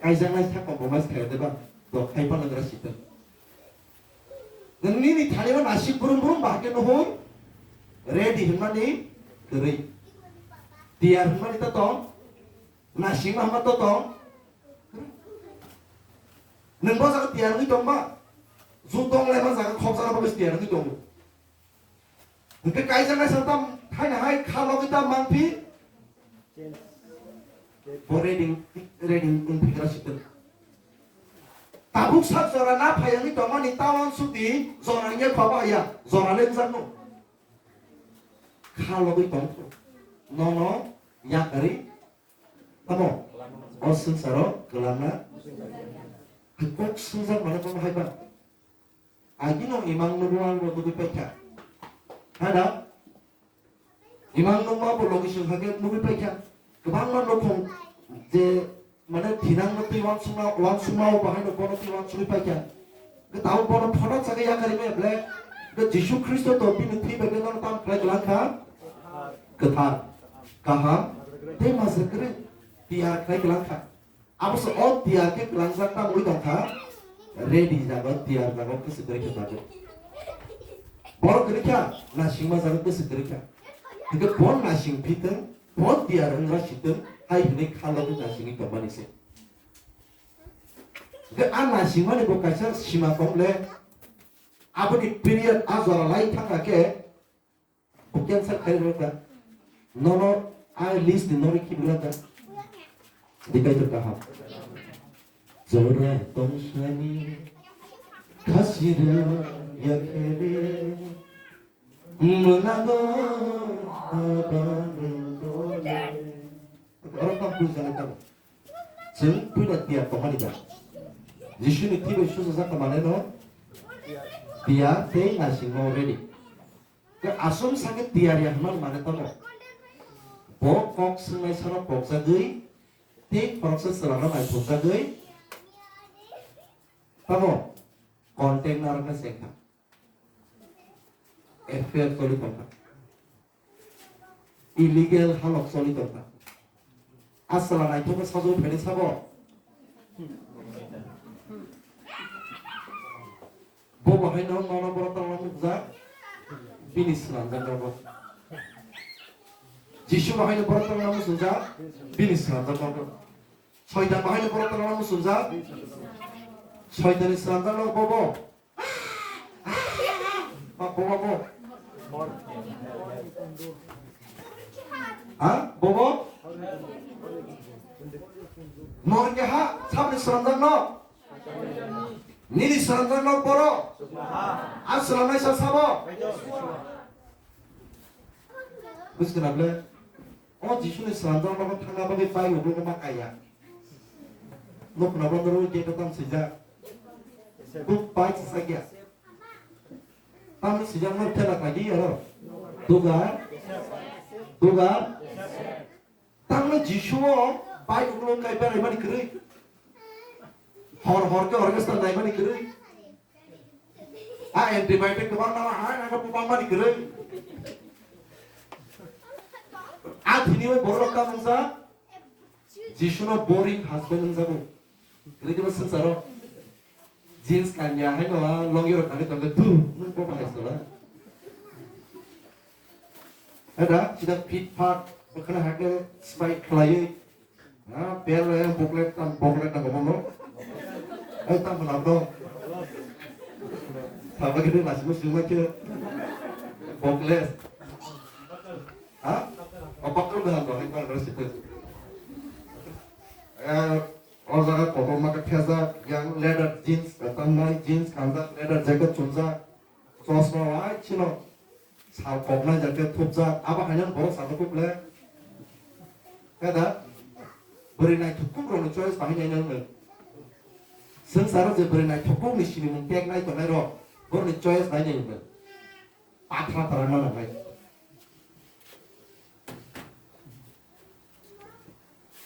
Kaijaknai sa compromise khaio de ba, do khai pano gra sitwng. Nwng nini thani o nasik brum brum ba khe nuhur, ready hwnmani kwrwi. Tiyar hwnmani to tong, nasing ma hwnma to tong. Nwng bo jaga tiyar wngwi tong ba, ju tong lai ma jaga khop jaga bagwi tiyar wngwi tongo. Hwnkhe kaijaknai sa tam thaina hai kha logwi tam mangphi? Bo ready, ready wngphi gra sitwng. Tabuk sak jora na phai wngwi tongmani ta uansuk di, jora wngya kho ba ya, jora le wngjakno. Kha logwi tong kho. Nono yakarwi tamo o swngcharo kwlangna kok swngjak mano tamo hai ba. Agino imang nugo ang bo nugwi paikha. Hada? Imang nungma bo logi sung hake nugwi paikha. Kwbangma nukhung je mane thinang no twi wansukma, wansukma o bahai no bono twi wansugwi paikha. Ke tau bono photo chake yakari me ble. Ke Jisu Khristo to bini thwi bai no tam khlai kwlangkha. Kwthar. Kaham. Tei masra kwrwi. Tiyar khlai kwlangkha. Abo se o tiyar khe kwlangjak tangwi tongkha, ready jago, tiyar jago, kwswk kwrwi khe bagwi. Borok kwrwi kha, nasingma jago, kwswk kwrwi kha. Hwnkhe bo nasing phitwng, bo tiyar wngya sitwng, hai hwnwi kha logwi nasingwi tongmani se. Hwnkhe a nasingmani bo kaisa sima tong le, aboni period a jora lai thangkha khe, Bo cancer khai rwkha. Nono a list ni nori khi rwkha. Dikai to kaham. Jora tongsani khasira yakhele. Manago abang dole. Oro tam pujana tamo. Chwng puila tiyar tongmani ba. Jisuni thwi bai susa jaka mane no. Tiyar tei nasing no ready. Ke aswk sakhe tiyar ya hwnmani mane tamo. Bo kok swngnai sano pokjagwi tei khoroksa chwla no naithokjagwi tamo content narwkna chengkha. F I R choli tongkha. Illegal halok choli tongkha. A chwla naithokno sajagwi phainai sabo. Bo bo haino nono borok tangma nukjak, bini swnamjak nogo. Jisu bo haino borok tangma muchungjak, bini swnamjak nogo. Soitan bo haino borok tangma muchungjak, Soitanni swnamjak nogo bobo. Ba bobo bo. Ha? Bobo? Nor keha sabni swnamjak no? Nini swnamjakno poro. A swnamnaisa sabo. Buji khna ble? O Jisuni swnamjakno thangna bagwi pai ulo ma kaya. Nukna bandaro gate tam swijak. Buk pai swijak ya. Tam swijak no thela kagi aro. Duga. Duga. Tangno Jisu o bai ulo kai berai mani kwrwi. Hor hor khe orchestra nai mani kwrwi. A antibiotic kwbang nang ha nang khe bupang mani kwrwi. A thini o borok ta mungsa Jisu no boring husband wngjago. Kwrwi kwrwi swngcharo. Jeans kanya hai no, ah, long yorok thangwi tongkhe, "Dhu, nwng bo bahai sola." Ada, sida fit fat, Khna hakhe smai khlaiwi, ha, bel, eh, boklet tam, boklet na bomo no. Ai tam na do. Thaba gidi nasi musi ma khe boklet. Ha? O bakal da do, hai kan rasi pe. Eh, o jaga kotor ma khe thajak, yang leather jeans, tam nai jeans kanjak, leather jacket chumjak. Chosma wai chino sal koknai jak khe thupjak, abo haino borok sal kuk le. Kada bwrwi naithok kuk rokni choice bahai nai nang. Swngcharo je bwrwi naithok kuk ni sinimung tek nai tongnai rok, borokni choice nai nai nang. Pathra tara ma nang nai.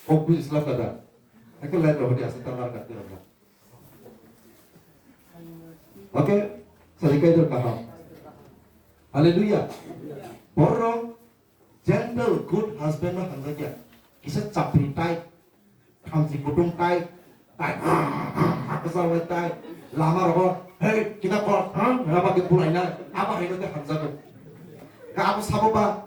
Kok buji sla kada. Hakhe light rok hodi asa tamar kati rok. Okay? Sari kai dor kaham. Hallelujah. Borok gentle, good husband no hamjakya. Kisa chapri type, khamsi kutung type, type, haksa wai type. Lama rogo, hey, kita kor, ha? Raba ke pulai na, aba hai no ke hamjago. Ka abo sabo ba,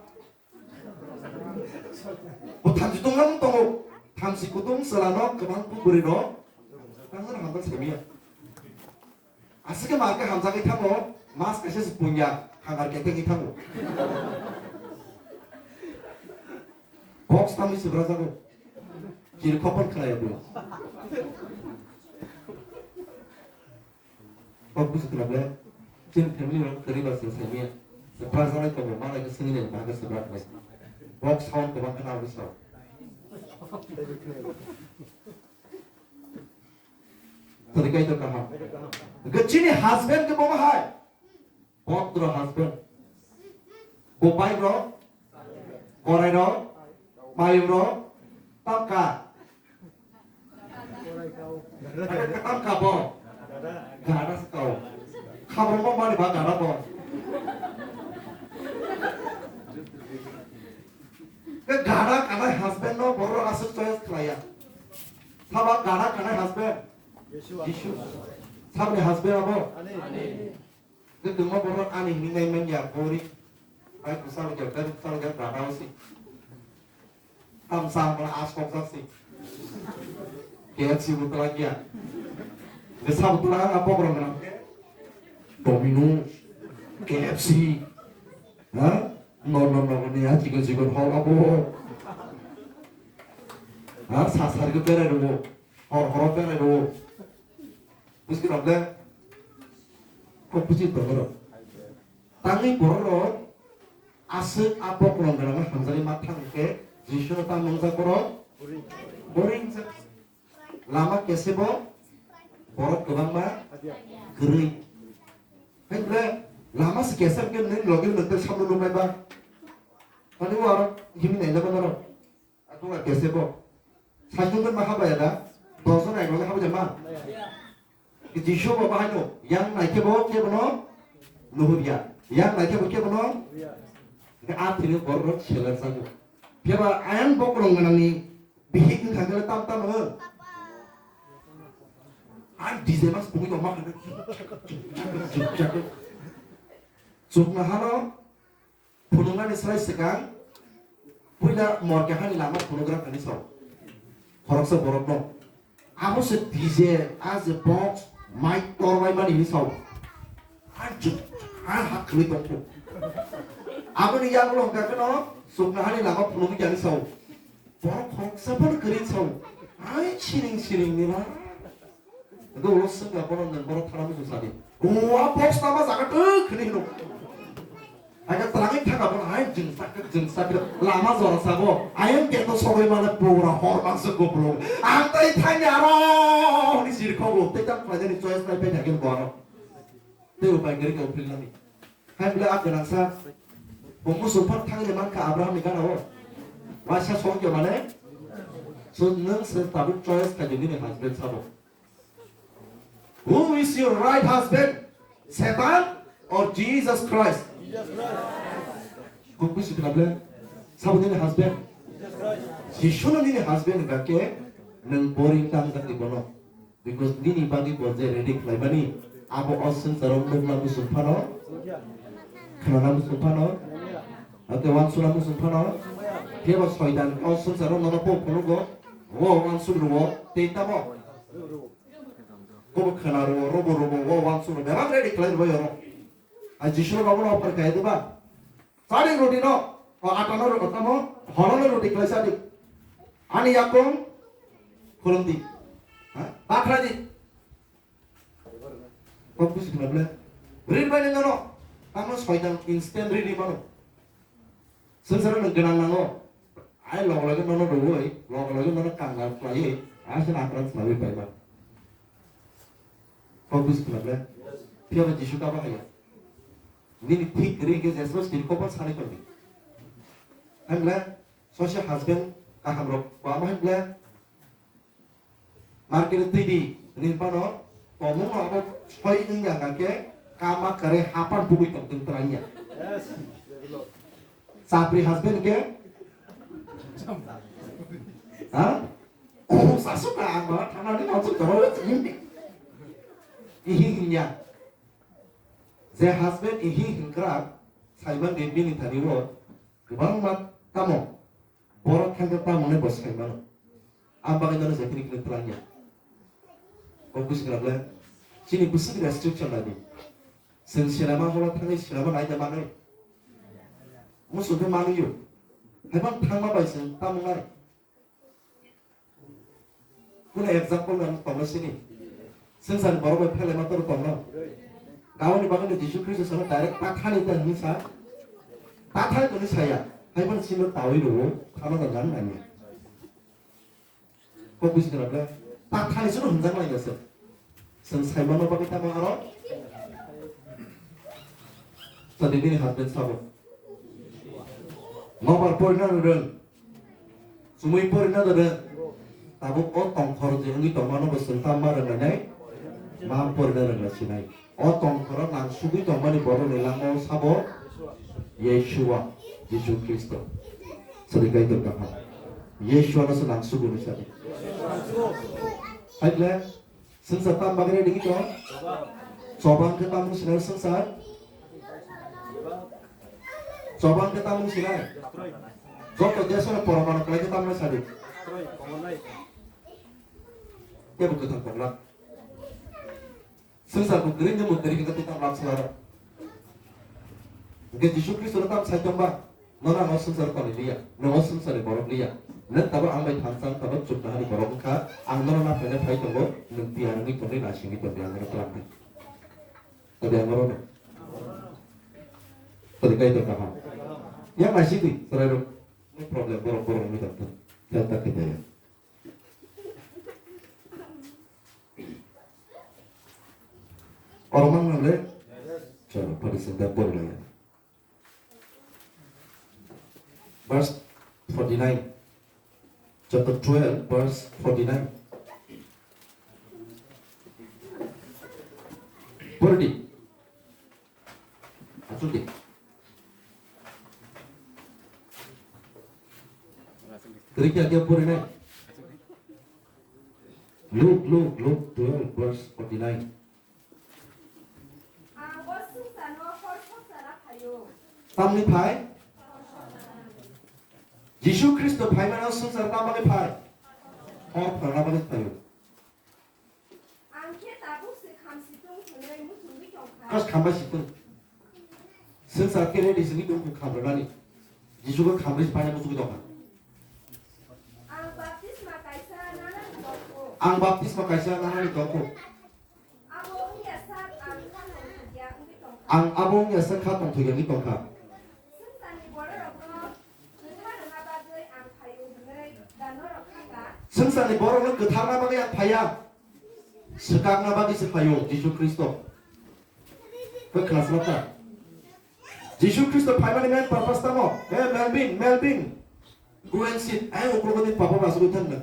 Bo thamchi tongma wng tongo. Thamchi kutung chwla no kwbang bwrwi rok tangsa hamjak samiya. Aswk khe mar khe hamjagwi thango, mas kaisa se punya hangar khe tengwi thango. Box tangwi se brajago. Chini khopon khlaiya bo. Kok busu kla ble, chini family rok kwrwi ba se samiya. Se prajanai tongo, malai khe swngwi nai, ba khe se brak nai. Kok sound kwbang khe nang rwsa. Tadi kai to kaham. Hwnkhe chini husband khe bo hai. Botro husband. Bo bike rok, korai rok, mayung rok, tangka. Tangka bo. Gada se kau. Khabro bo mani ba gada bo. Ke gada kanai husband no borok aswk choice khlaiya. Sabo gada kanai husband? Jisu. Saboni husband abo? Ani. Kwtwma borok ani hinwi nai man ya, boring. Bai bwsalo ya, bai bwsalo ya, gada o si. Tamsa ang bono asokjak si. K F C bo twlak ya. Bwsa bo twlak ang bokrok gwnang. Domino's, K F C. Ha? No, no, no, no, ya, chikon, chikon, hor abo. Ha? Sa, sa, berai rwo. Hor, hor, berai rwo. Buji rok le, kok buji borok rok. Tangwi borok rok aswk a bokolong gwnangma hamjagwi ma thang khe Jisuno ta mangjak borok boring jak. Lama kesebo borok kwbangma kwrwi. Hai ble lama se kesa hwnkhe nini logi nokte samno nuknai ba. Ani o aro himwi nailai ba norok. Atunga kese bo. Sajung ma habaya da. Doso na eklo habaya ma. Jisu bo bahai no. Yang nai ke bo ke bono. Nuhur ya. Yang nai ke bo ke bono. Ke a thini bor rok selar sago. Ke ba ayang bokrong nani. Bihik ni khangkele tam tam ho. Ang D J mas pungui tong ma khangkele. Chukna hano. Phunuknani srai swkang puila morke hani lama phunukgra hwnwi sao. Khoroksa borokno. Abo se D J, a je box, mic torbai mani hwnwi sao. A jwk, a hak khwlwi tongkho. Aboni yagulo hwnkha kheno chukna hani lama phunukgwi yani sao. Borok khoroksa phano kwrwi sao. Ai siring siring ni ba. Hwnkhe ulo swngkha bono nwng bono thana muchung sadi. Uwa box tama jaga twk hwnwi hino. Hwnkhe twlangwi thangkha bono hai jwng sakhe jwng sakhe lama jora sabo. Ayang gate o sogwi mane pura hor mangsa kupulung. Ang tai thangya aro hwnwi sirkhogo. Tei tam khlainani choice nai phai thangkhe bono. Tei upai kwrwi khe uphilnani. Hai bwle a gwnangsa. Bo muchung phano thangwi mankha Abraham ni gana o. Waisa songkhe mane. So nwng se tabuk choice khaidi nini husband sabo. Who is your right husband? Satan or Jesus Christ? Kok bisi khna ble? Sabo nini husband? Jisu no nini husband hwnkha khe nwng boring tang jak ni bono. Because nini bagwi bo je ready khlaimani abo o swngcharo nukna muchung phano, khnana muchung phano, ate wansukna muchung phano, Phiya ba soitan o swngcharo nono po phunukgo, o wansuk rwo, tei tamo. Kobo khwna rwo, robo robo, o wansuk rwo, bebak ready khlai rwo oro. A Jisu no bono offer kaya diba? Sadi roti no, o ata no roti tamo, hono no roti khlai sadi. Ani yakung khulum di. Ha? Bakhra di. Kok busi khna ble. Rin bai nono. Tamo soitan instant rin ri mano. Swngcharo no gwnang nango. Ai logo logo nono rwui, logo logo nono kangal khlaiwi, aswk akran khlaiwi paima. Kok busi khna ble. Phiya ba Jisu kabo haya. Nini thik ri ke jesbo stil kopan sani tongdi. Hwnle, sose husband kaham rok kwama hwnle, market twi di, rin pano, tomung no abo soi wngya hwnka khe, kama kare hapan pugui tong tong twlang ya. Chapri husband ke? Ha? Khung sasuk na ang ba thana ni nang chuk toro chini. Ihi hinya. Je husband ihi hinkra saiman de bini thani wo kwbangma tamo borok thangkhe tamo ne bo saimano. Ang bagwi nono je kini kini twlang ya. Kok busi kra ble. Chini bwswk restriction lagi. Chwng sinema holo thangwi sinema naida manwi. Musu khe manwi yo. Haibang thangma bai chwng tamo nai. Kunu example nang tongna sini. Swngchar borok bai phelai ma toro tongna. Gaboni bagwi no Jisu Khristo sano direct ta thani ta hinwi sa. Ta thani toni saya. Haibang sino tawi rwo. Thana da nang nanya. Kok busi kena ble. Ta thani sino hwnjak lai nase. Chwng saimano bagwi tamo aro. Tadi nini husband sabo. Nobar porina rwrwng. Chumui porina rwrwng. Tabuk o tongkhor je wngwi tongmano bo chwng ta ma rwnglainai. Ma porina rwngla sinai. O tongkhoro nang sugwi tongmani borokni langmao sabo Yeshua, Jisu Khristo. Sadi Kaitor kaham. Yeshua no se nang sugwi ni sadi. Hai ble. Swngchar tam bagwi ready wngwi tong? Chobang khe tamung sinai swngchar? Chobang khe tamung sinai? Joto desh no poromano kwlai khe tamung sadi. Kebo kwthang tongla. Swngchar bo kwrwi no mwtwrwi khe tei tamung lamsala rw. Hwnkhe Jisu Khristo no tam sai tongba? Nono ang o swngchar tongwi liya, nwng o swngcharni borok liya. Nwng tabuk ang bai thansa wng tongma chuknohani borok wngkha, ang nono naphaina phai tongo, nwng tiyar wngwi tongdi, naisingwi tongdi, ang nono twlang di. Tadi ang nono. Tadi kaitor kaham. Yang naisingdi, chwrairok. No problem, borok, borok wngwi tongthung. Khe tak khe daya. Oro mang nang le? Chalo, pari sing da bor laya. Verse forty-nine. Chapter twelve, verse forty-nine. Purdi. Achuk di. Kerja dia purdi nai. Luke, Luke, Luke twelve, verse forty-nine. Ang o swngcharno hor sokchana phaio. Tamni phai? Jisu Khristo phaimano swngchar tamni phai? Hor phana bagwi phaio. Ang khe tabuk se khamsi tung hwnwi muchungwi tongkha. Kas khambai si tung. Swngchar khe ready sini tung khamrwnani. Jisu khe khamri si phaina muchungwi tongkha. Ang baptisma kaisa nanani tongkho. Ang baptisma kaisa nanani tongkho. Abo wngya sak ang kha tongthokya wngwi tongkha. Ang abo wngya sak kha tongthokya wngwi tongkha. Swngcharni bororokno kwthar rwna bagwi ang phaio hwnwi da norok kha ka? Swngcharni borokno kwtharna bagwi ang phaiya. Swkakna bagwi se phaio Jisu Khristo. Khe khna swlak ta. Jisu Khristo phaimani main purpose tamo? Hey, Melvin, Melvin. Go and sit. Ai, uklok ni papa ba sugwi thang na.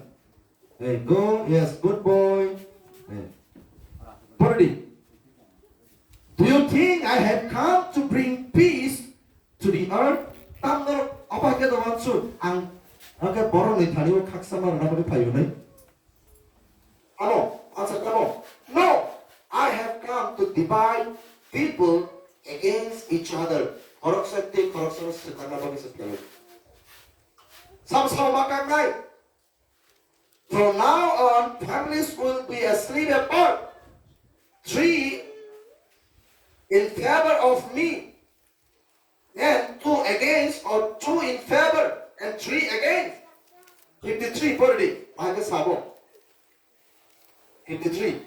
Hey, go. Yes, good boy. Hey. Purdi. Do you think I have come to bring peace to the earth? Tamno apa ke doman su ang, oke, borok ni thani o khaksa mar na bagi phayo nai. Ano, answer ano. No, I have come to divide people against each other. Khoroksa tei khoroksa no swkakna bagwi se phaio. Sabo sabo ma kangnai. From now on, families will be a sleep apart. Three in favor of me, and two against, or two in favor and three against. Fifty-three pori di, bahai khe sabo. Fifty-three.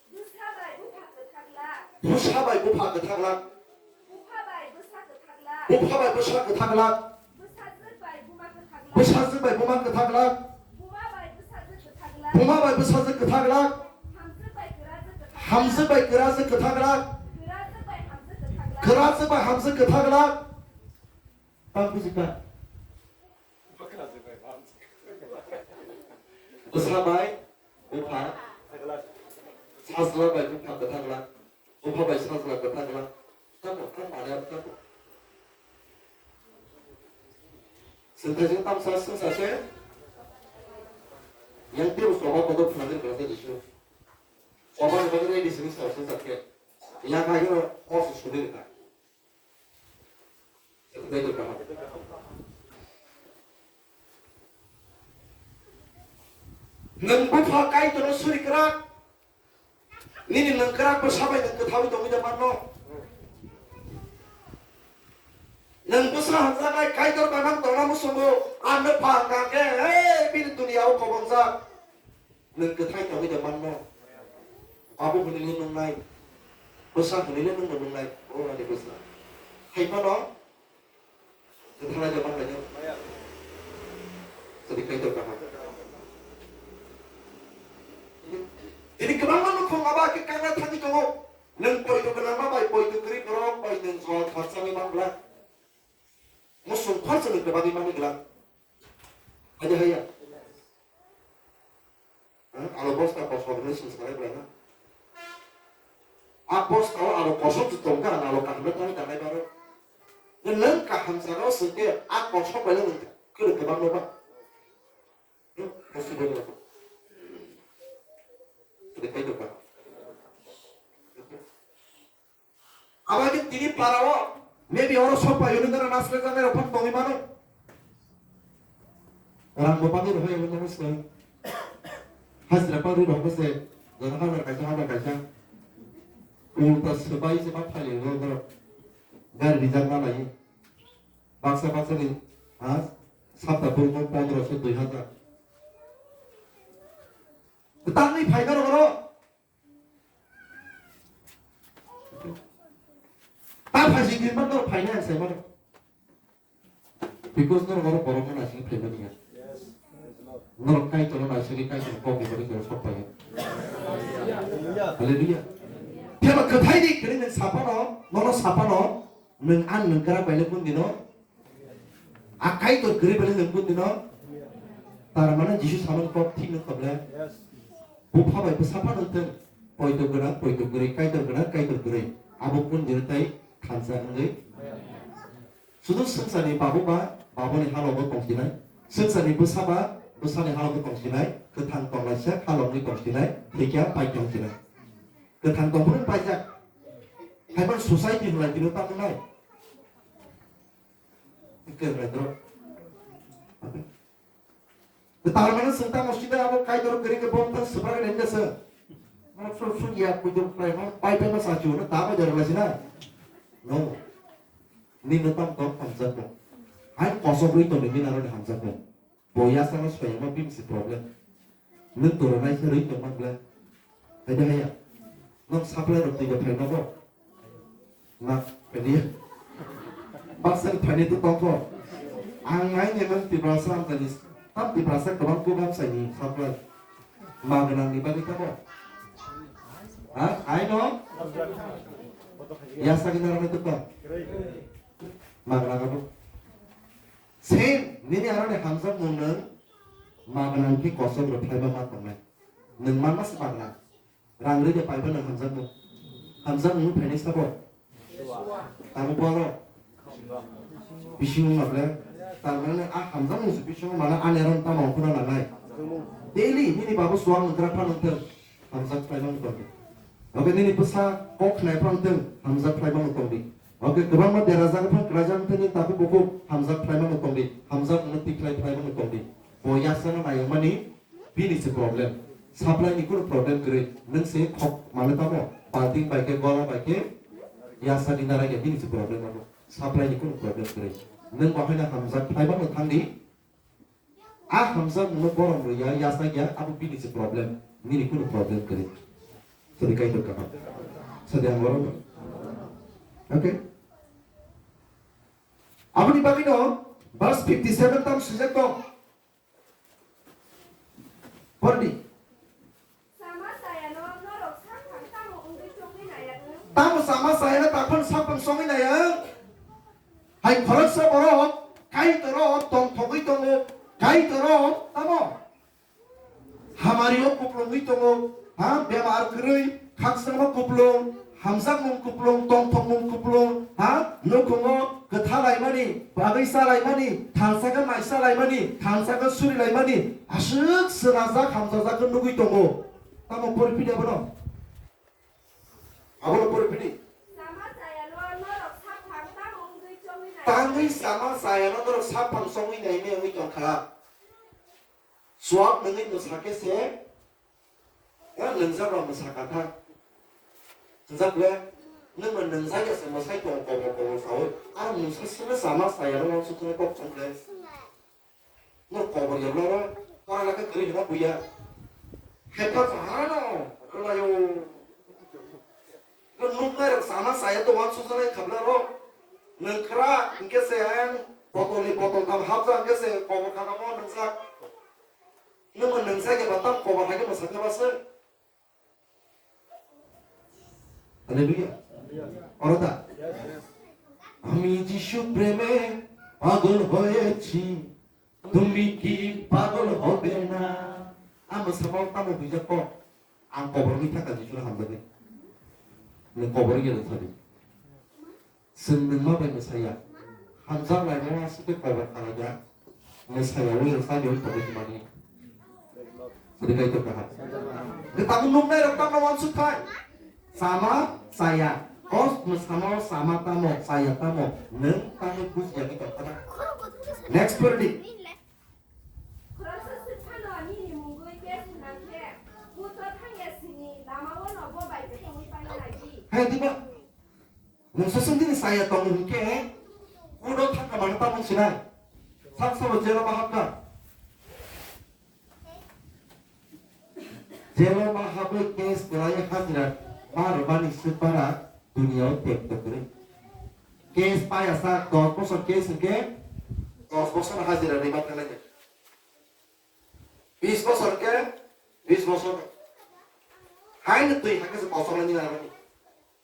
Bwsa bai bupha kwthak lak. Bwsa bai bupha kwthak lak. Bupha bai bwsa kwthak lak. Bupha bai bwsa kwthak lak. Bwsajwk bai buma kwthak lak. Bwsajwk bai buma kwthak lak. Buma bai bwsajwk kwthak lak. Buma bai bwsajwk kwthak lak. Hamjwk bai kwrajwk kwthak lak. Hamjwk bai kwrajwk kwthak lak. Kwrajwk bai hamjwk kwthak lak. Kwrajwk bai hamjwk kwthak lak. Tang buji kha. Bwsa bai bupha, sajla bai bupha kwthak lak, bupha bai sajla kwthak lak. Tamo, tamo, ani abo tamo. Sinthaising tamsa swngsa se. Yang tebo soba kodo phunani rwkha se Jisu. Soba ni bagwi nai bising sa swngsa khe. Yang hai no os suni rwkha. Nwng bupha Kaitorno suri kwrak, nini nwng kwrak bwsa bai nwng kwthaui tongwi da manno. Nwng bwsa hamjaknai Kaitor bai mang tongna muchungo, ang no pha hwnkha khe, hey, bini duniya o kobongjak. Nwng kwthai tongwi da manno. Abo hwnwi le nwngnai. Bwsa hwnwi le nwngno nwngnai. O ani bwsa. Hai phano kwthalai da manlaino. Sadi Kaitor kaham. Tini kwbangma nukhung abo khe kanna thangwi tongo. Nwng poito gwnangma bai poito kwrwi borok bai nwng jol khorchangwi manbla. Musung khorsa nwng kwbangwi manwi glak. Hai de haiya. Alo bosta kosok hinwi swngcharnai belai no. A bosta o alo kosok se tongkha, ang alo kaham no tangwi tangnai baro. Nwng kaham jaga o swngkhe a kosok bai no nwng kwrwng kwbang no ba. Possible no. Kwrwng khai tongkha. Abo khe tini para o, maybe oro sok pai hwnwi gana naslai jaknai rok phano tongwi mano. Rang bo bagwi rw hai hwnwi mano swkang. Hajra pa rw rok se, jora hajar kaisa, hajar kaisa. Ulta swbai se ma phai rw rw. Gari rijak ma lai. Baksa baksa ni, ha, sapta burmo pondro se dui hajar. Tangwi phai norok oro. Ta phaising hinba norok phainai ang sai mano. Because norok oro borokno naisingwi phaimani ya. Norok Kaitorno naisingwi Kaitorni kokni bagwi norok sok phaiya. Hallelujah. Phiya ba kwthai di kwrwi nwng saphano, nono saphano, nwng ang nwng kwrak bai le kundino. A Kaitor kwrwi belai nwng buddino. Tar mane Jisu samani kok thik nwng kha ble. Bupha bai bwsa phano nwng thung. Poito gwnang, poito kwrwi, Kaitor gwnang, Kaitor kwrwi. Abo buddino tei thansa wngwi. Sudu swngcharni babu ba, babuni halogo tongsinai. Swngcharni bwsa ba, bwsani halogo tongsinai. Kwthang tonglaisa, halogwi tongsinai. Thikya pai tongsinai. Kwthang tongphuru paijak. Haiphano society hwnlai tino tamo nai. Kwrwng lai borok. Kwtal mano chwng tamo sida abo Kaitor kwrwi khe bo wngtang swprak nai wngkha chwng. Mano phuru phuru ya kuitor khlai mano pai pai ma sa chuno ta bai jora lai sina. No. Nino tam tom hamjakmo. Hai kosok rwi tongni nini aroni hamjakmo. Bo yasano soyama bini se problem. Nwng toro nai se rwi tongma bwle. Hai de haya. Nwng supply rok twi da phai nogo. Na, kani. Baksa ni thani to tongkho. Ang nai ne nwng Tiprasa amchani. Tam Tiprasa kwbang program saini supply. Ma gwnang ni bagwi tamo. Ha? Ai no? Yasa gwnang rok to tong. Ma gwnang abo. Same, nini aroni hamjakmung nwng ma gwnang khe kosok rw phlaiba ma tongnai. Nwng ma mas bagna. Rang rwi de paiba nwng hamjakmung. Hamjakmung phainai sabo. Tamo boro. Bisingo maple. Tar mane a hamjakmung se bisingo mana ani aron tamo khuna nangnai. Daily nini babu suang nwng kra phan nwng thung. Hamjak phlaiba nwng tongdi. Oke nini bwsa kok khnai phan nwng thung. Hamjak phlaiba nwng tongdi. Oke, kwbangma derajak phano kwlaijak thani tabuk bukhuk hamjak khlaimano tongdi, hamjak mano tikhlai khlaimano tongdi. Bo yaksano nayangmani bini se problem. Supply ni kunu problem kwrwi. Nwng se khok mane tamo, balting bai khe, gola bai khe, yaksani naragya bini se problem abo. Supply ni kunu problem kwrwi. Nwng bo haino hamjak khlaimano thangdi. A hamjakmungno borom rwya, yasakya, abo bini se problem, nini kunu problem kwrwi. Sadi kaitor kaham. Sadi ang borom. Okay. Aboni bagwino verse fifty seven tam swijak tong. Pordi. Sama sayano norok saphang tamo wngwi chongwi naiya wng? Tamo sama sayano taphano saphang songwi naiya wng? Hai khoroksa borok Kaitorno tongthogwi tongo, Kaitorno tamo hamario kuplungwi tongo, ha, bemar kwrwi, khakchangma kuplung, hamjakmung kuplung, tongthokmung kuplung, ha, nukhungo kwthalaimani, bagwi chalaimani, thansa khe mai chalaimani, thansa khe surilaimani, aswk swnajak hamjajak khe nugwi tongo. Tamo poriphidi abono? Abono poriphidi. Sama sayano norok saphang tamo wngwi chongwi nai? Tangwi sama sayano norok saphang songwi nai me wngwi tongkha. Suak nungwi mwsakhe se, ya nungjak rok mwsakha thang. Hwnjak le, nungma nungjak ya se mwsai tong kobor kobor saui. Aro mwsai sino sama saya rok sukhe kok chong le. No kobor ya loro, para laka kiri hina buya. Hepa sahara no, kelayo. Nuknai rok sama saya to wan susanai khabla rok. Nungkra, hingke se ang, botol ni botol tam hapja hingke se kobor khana mo nungjak. Nwng nwng jagya ba tam kobo hai khe mwsakha ba se. Hallelujah. Oro da. আমি যিশু প্রেমে পাগল হয়েছি, তুমি কি পাগল হবে না? Ang mwsamo tamo buijak kok. Ang kobor wngwi thangkha Jisu no hamjaknai. Nwng kobor wngya nung thani. Chwng nwngma bai mwsaya. Hamjak laimano aswk khe kobor kalaijak. Mwsaya wi rwsa ni wi tongwi hwnmani. Sadi kaitor kaham. Hwnkhe tabuk nuknai rok tamo uansuk thai. Sama chaya. Kos mwsamo sama tamo chaya tamo. Nwng tamo bujiya ni tongkha na. Next pori di. Khoroksa swk phano nini mungwi test nang khe, buthor thangya sini lama-o no bo bai tongwi paina nai di. Hai diba? Nwng saswng dini saya tongo hwnkhe, kudo thangkha mano tamo sinai. Sak sabo jelo ma hapkha. Jelo ma habwi case kwlai hajira ma rwmani swk bara duniya o tek tek kwrwi. Case paya sa dos bosor case hwnkhe dos bosor hajira rwma thanglainai. Bis bosor hwnkhe bis bosor. Haino twi hakhe se kosok lainai nini.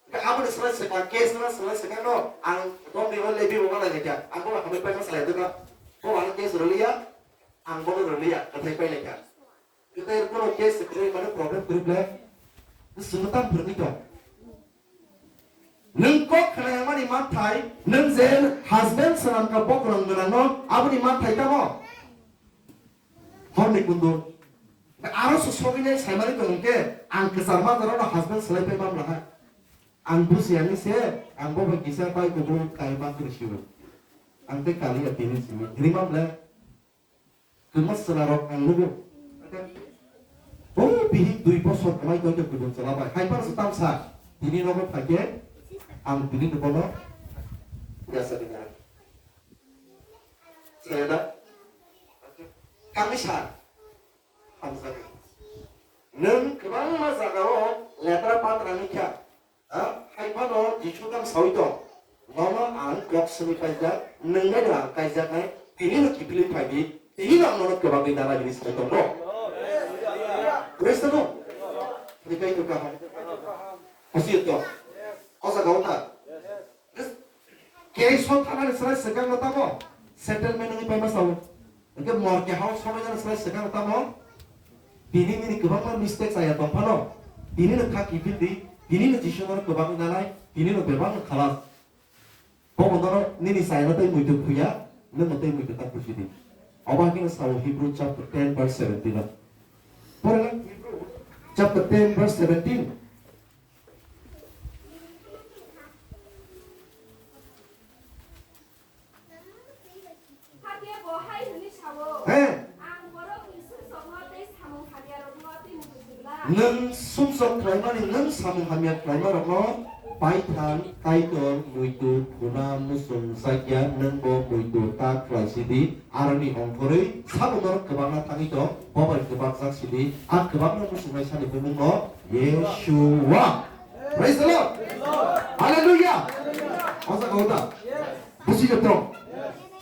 Hwnkhe aboni swlai swkang, case no swlai swkang no, ang dom ni rw lebi bo ma nai kha. Ang bo hamwi paima swlai dwkha. Bo ano case rwliya, ang bono rwliya, kwthai pailai kha. Kwthai bono case kwrwi mano problem kwrwi ble. Swngno tam phwrwngwi tong. Nwng kok khwnaiyamani manthai, nwng je husband swnamkha bokrok gwnangno, aboni manthai tamo? Horni kundu. Aro se sogwinai saimani tong hwnkhe, ang kwchar ma jorano husband swlai pai mamla hai. Ang bujiya ni se, ang bo bai kisa bai kubun kai ma kwrwi sibo. Ang tei kaliya tini simi. Rimam le. Kwma chwla rok ang nugo. O bihik dui bosor kwmai tongkhe kubun chwla bai. Hai phano se tamsa. Tini nogo phaikhe ang tini nogono yasa dinai. Saya da? Kami sa. Hamjagwi. Nwng kwbangma jagao letra patra wngkha. Ha? Hai phano Jisu tang saui tong. Nono ang kok sini paijak, nwng bai no ang kaijaknai, tini no kiphilwi phai di, tini no ang nono kwbangwi nana hini sai tongo. Praise the Lord. Tini kai to kaham. Hosiyo to. O jaga o ta. Case o thanani srai swkang no tamo settlement wngwi paima sao. Hwnkhe mor keha o somai jani srai swkang tamo. Tini nini kwbangma mistake chaya tong phano. Tini no kha kiphil di. Tini no Jisu no kwbangwi nanai. Tini no bebak no khalas. Bobo nono nini chayano tei muitu khuya. Nwng no tei muitu ta khusi di. Obo hakhe no sao Hebrew chapter ten verse seventeen o. Porela Hebrew chapter ten verse seventeen. Nwng sumsok khlaimani, nwng samung hamya khlaimarokno paithang, kaitor, muitu, phuna, muchung, chakya, nwngbo muitu ta khlai sidi, aroni ongkhorwi sabo norok kwbangma thangwi tong, bo bai kwbakjak sidi, a kwbangma muchungnai sani bumungno Yeshua. Praise the Lord. Hallelujah. Osa kau ta. Busi jatong.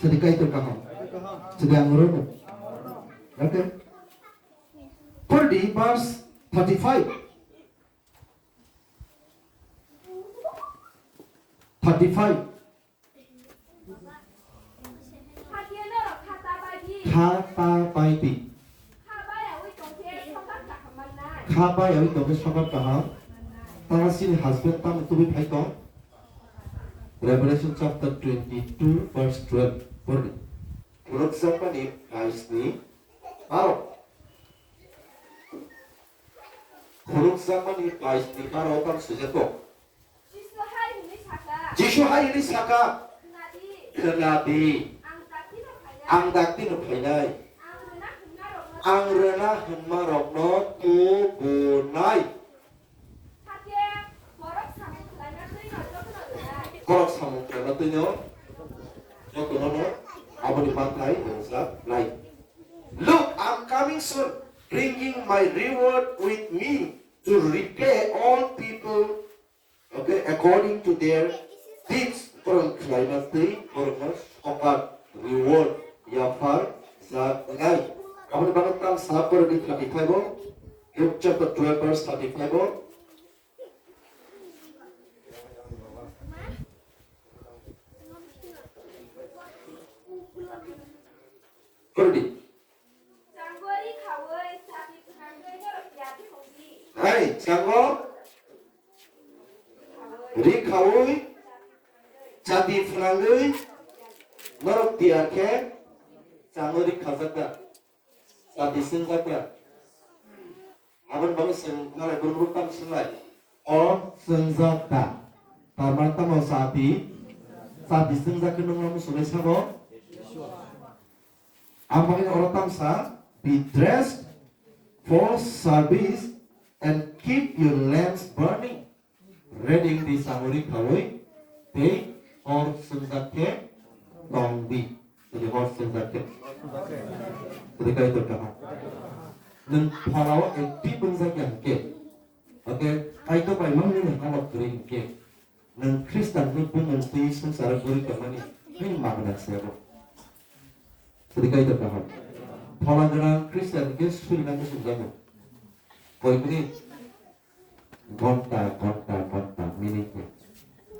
Sadi kaitor kaham. Sadi angro. Okay. Purdi verse thirty-five. Thirty-five. Kha ta pai di. Kha bayawi tongkhe sokat kaham. Tama sini husband tamo tubui phai tong. Revelation chapter twenty-two verse twelve. Purdi. Phunukjakmani bais ni baro. Phunukjakmani bais ni baro tamo swijak kok. Jisu hai hwnwi saka. Jisu hai hwnwi saka. Khwnadi. Khwnadi. Ang daktino phainai. Ang daktino phainai. Ang rwna hwnmarokno. Ang rwna hwnmarokno tubunai. Hakhe borok samung khlaina twino jotono rwnai. Borok samung khlaina twino jotono no aboni manthai rwngjaknai. Look, I'm coming soon, bringing my reward with me to repay all people, okay, according to their deeds. Borok khlaima twi borokno sokat, reward, yaphar jaknai. Aboni bagwi tang sa pore di thirty-five o, Luke chapter twelve verse thirty-five o. Pore di. Hai, chango. Ri khaui, chati phnangwi, norok tiyar khe, chango ri khajak da. Chati swngjak da. Aboni bagwi chwng nalai borok rok tamo swnglai. O swngjak da. Tamar tamo chati, chati swngjak khe nungno muchungnai sabo. Ang bagwi oro tamsa, be dressed for service and keep your lamps burning. Reading di samuri khaui tei hor swngjak khe tong di. Tini hor swngjak khe. Tini kaitor kaham. Nwng phalao active wngjak ya hwnkhe. Hwnkhe kaitor bai mangni nwng halok kwrwi hwnkhe. Nwng Khristanni bumung twi swngcharo guri tongmani bini magna se abo. Sadi kaitor kaham. Phola gwnang Khristanni khe surina muchungjago. Koi minute? Ghonta, ghonta, ghonta, minute khe.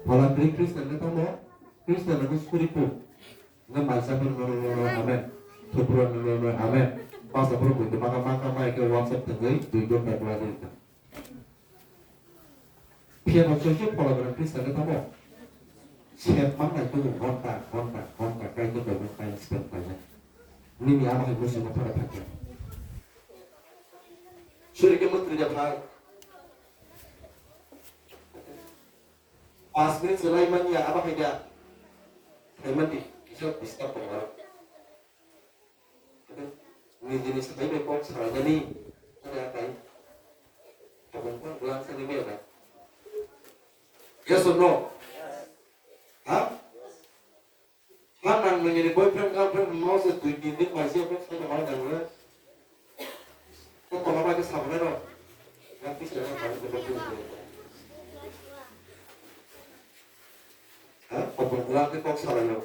Phola kwrwi Khristanni tamo? Khristanni khe suri pu. Nga maisa phano no, no, no, no, amen. Thupura no, no, no, amen. Pasa phano buitu maka, maka, mai khe WhatsApp thangwi dui ghonta dua dui ghonta. Phiya no soi soi phola gwnang Khristanni tamo? Sep mang nai khe ghonta, ghonta, ghonta, kaitor bai time spend khlainai. Nini ama hai muchungma phano thangkhe. Suri khe mwtri da phai. Pas minute se lai manya abo hai da. Hai mandi, kisa disturb tongo. Nini jini sakai bai kok salai jani. Ada akai. Abang pun bilang sini dia kan. Yes or no? Ha? Ha nang nini boyfriend girlfriend mau se dui tin din bai se friend sai bai nang le. Ko kono bai ke sabone ro. Yang pis le nang bai ke. Ha? Abang bilang ke kok salai lo.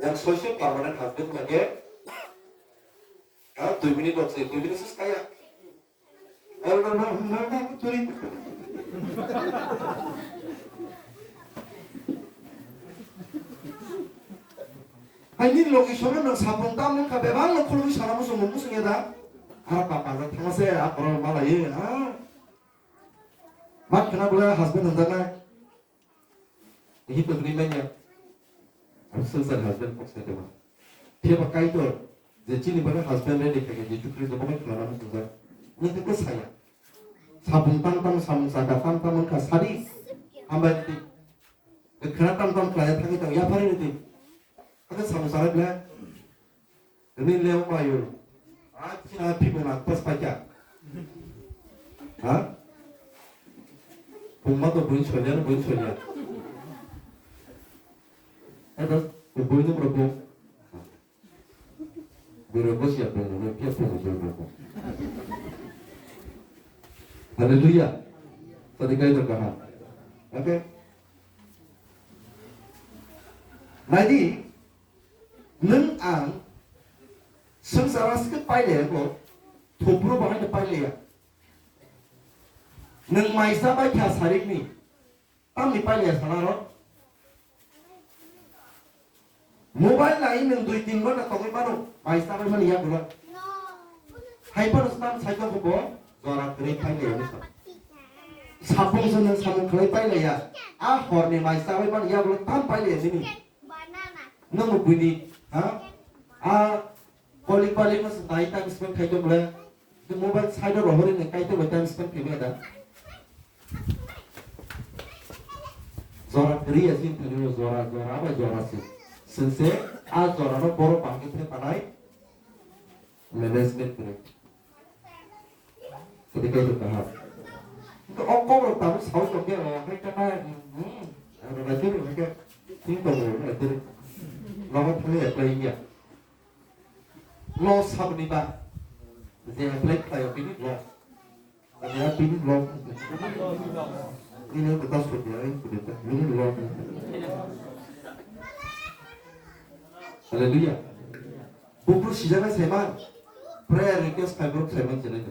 Yang soi soi permanent husband lage. Ha, dui minute rok se, dui minute sus kaya. Ayo, no, no, no, no, turi. Hai ni location no sapung tam nang kha bebang no khulung sana musu musu ya da. Ara papa da thang se a koro malai ha. Mat khana bula husband nang da na. Hi to ni manya. Ang swngchar husband kok sa dewa. Phiya ba Kaitor je chini bana husband ready khe Jisu Khristo bokhe khwlana muchungjak. Nini khe saya. Sapung tang tang samung saka tang tang wngkha sadi. Hambai di. Khwna tang tang khlai thangwi tang yaphari di. Khe samung saka bla. Ini leo mayo. Achi na pipo na pas pacha. Ha? Pungma to buin sonya, buin sonya. Ada buin tu berapa? Boro bwsya pungno, phiya pungno, pungno. Hallelujah. Tadi kai to kaha. Oke. Naidi, nwng ang swngchar aswk pailaya ko, thopro bahai no pailaya. Nwng maisa bai kha sarikni, tamni pailaya sana ro. Mobile nai nwng dui tin ghonta tongwi mano, mai chabai mani yagulo. Hai phano stam sai tongkho bo jora kwrwi phai lai wngkha. Sapung se nwng samung khlai pai laiya. A horni mai chabai mani yagulo tam pai laiya nini. Nwng buini, ha? A kolik balik no se nai time spend khai tong le. Mobile side o rohori ni kaitor bai time spend khaimaya da. Jora kwrwi ya sini thani jora, jora bai jora se. Sengse a jora no borok bahai khe tanai management kwrwi. Kadi kaitor kaham. To o kok rok tabu sao tong khe o hai ta na, hmm, ano na khe, khe, tin tong o na khe. Nogo thani apply ya. Loss saboni ba. Je apply khlaio bini loss. Ani a bini loss. Ini kota sudi, ini kota bini loss. Hallelujah. Bupru sijana saiman. Prayer request phaibrok saiman jenai.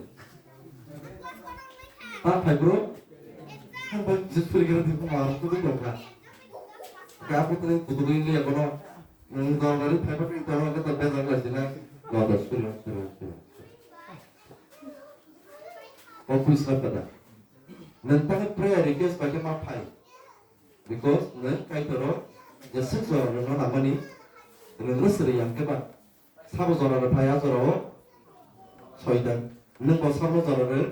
Ta phaibrok. Hamba jisuri kira di kuma tu di dokra. Kapu tu kutu ini ya kono. Nwng jora ri phaiba twi tongma khe to bejak lai sinai. Nodo suri, suri, suri. O pui sar kada. Nwng tani prayer request bai khe ma phai. Because nwng Kaitor o jeswk jora rwno nangmani, nwng no sri yang khe ba. Sabo jora rw phai a jora o soitan. Nwng bo sabo jora rw.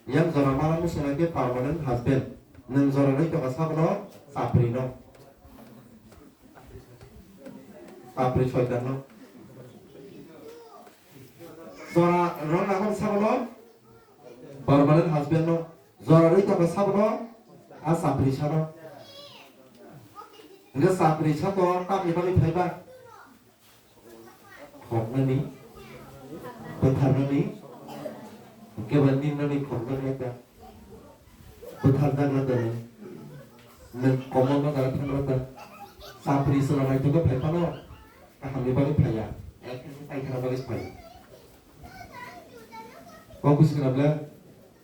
Yang jora mala muchung nai khe permanent husband. Nwng jora rw tongkha sabono chapri no. Chapri soitan no. Jora rw nangkha sabono permanent husband no. Jora rw tongkha sabono a chapri sa no. Hingkhe chapri sa to tamni bagwi phaiba. Khoknani, bwtharnani, hwnkhe ba ninani khokjaknai ta. Bwtharjakna da nwng, nwng komorno jaga thangra ta. Chapri chwla naithokgwi phai phano, kahamni bagwi phaiya, ekhe paithakna bagwi phaiya. Kok busi khna ble,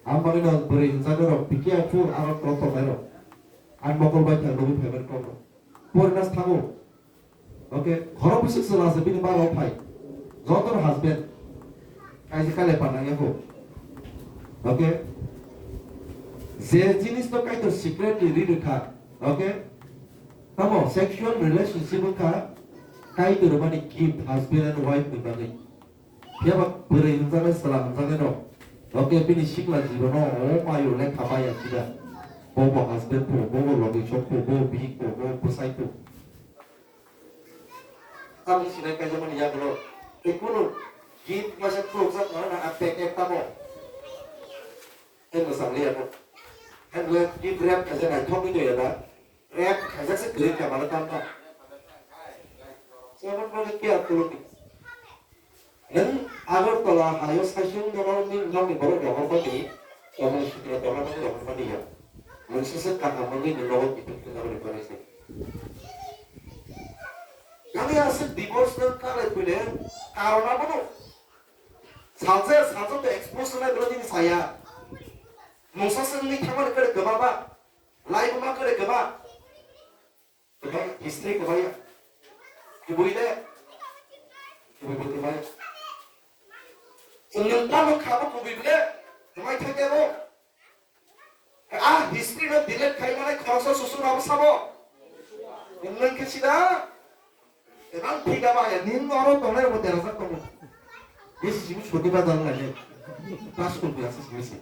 ang bagwino bwrwi hwnjaknairok, bikhe phur aro kotor tongnai rok, ang mokol bai thang nugwi phaimani kokno. Porinas thango. Okay, khorok bwswk chwla se bini baro phai. Joto husband. Kaisa kale panang yako. Okay. Je jinis to Kaitor secretly ri rwkha. Okay. Tamo sexual relationship wngkha Kaitor mani gift husband and wife ni bagwi. Phiya ba bwrwi hwnjaknai, chwla hwnjaknai rok, loke bini sikla jibono o mayo lekha baya sida. Bo bo husband pho, bo bo logisok pho, bo bihik pho, bo bwsai pho. Tamni sinai kaijakmani yagulo tei kunu gift masa khulukjak nang na a packet tamo. Hei mwsang liya no. Hei bwle gift wrap kaisa naithok ni doya da. Rep khaijak se kwrwi kha mano tamo. Chebon boni kiya khulukni. Nwng Agartala hayo saisung nono ni nokni borok rohor bani, tomung sutra tongna bagwi rohor bani ya. Nwng sese kaham wngwi nwng nogo kiphil khe nabani bagwi se. Nangya aswk divorce nwng kanai phuile karon abono. Salsa salsa to expose wngna bwrwi nini saya. Mungsa se wngwi thangmani kwrwi kwma ba. Lai buma kwrwi kwma. Kwbai history kwbai ya. Kubui le. Kubui bo kwbai. Chwng nwng tamo khabo kubui le. Kwbai thangya bo. A history no delete khai manai khoroksa susung abo sabo. Nwng khe sida. Ebang phiga ba ya, nini oro tongnai rokbo derajak tongo. Bisi simi soti ba dal lai. Class school biya se simi se.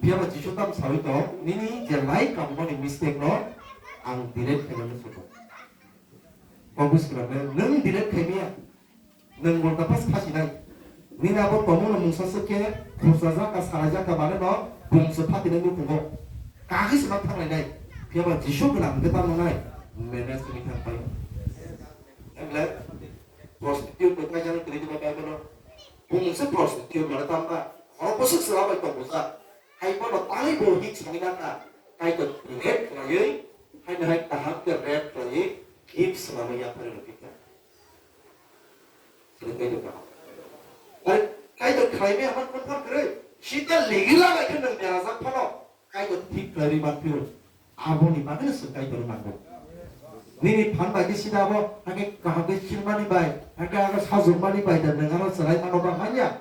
Phiya ba Jisu tam sawi tong, nini je lai kamani mistake no ang delete khainani soto. Kok busi khna le, nwng delete khai miya. Nwng ulta pas khasi nai. Nini abo tongmungno mungsa swk khe khurchajak ka, salaijak ka, mane no bumswk phatinai nukhungo. Kahai se ma thanglainai. Phiya ba Jisu gwnang hwnkhe tamo nai? Manage wngwi thang pai. Emle prostitute bai kaijak kwrwi diba Bible-o. Bumungsa prostitute mane tamo ba? Khorok bwswk chwla bai tong bujak. Hai bono tangwi bo hik songwi nangkha. Kaitor rape khlaiwi, haino hai kaham khe rape khlaiwi, hip swnamwi yapharwi rwphikha. Sini Kaitor kaham. Are, Kaitor khlaimaya hwnba confirm kwrwi. Sita ligi lagai khe nwng berajak phano, Kaitor thik khlaiwi manphiro. Aboni bagwino chwng Kaitorno nango. Nini phan bai khe sida abo, hakhe kaham khe sinmani bai, hakhe abo sajwkmani bai da nwng ano chwrai mano ba manya.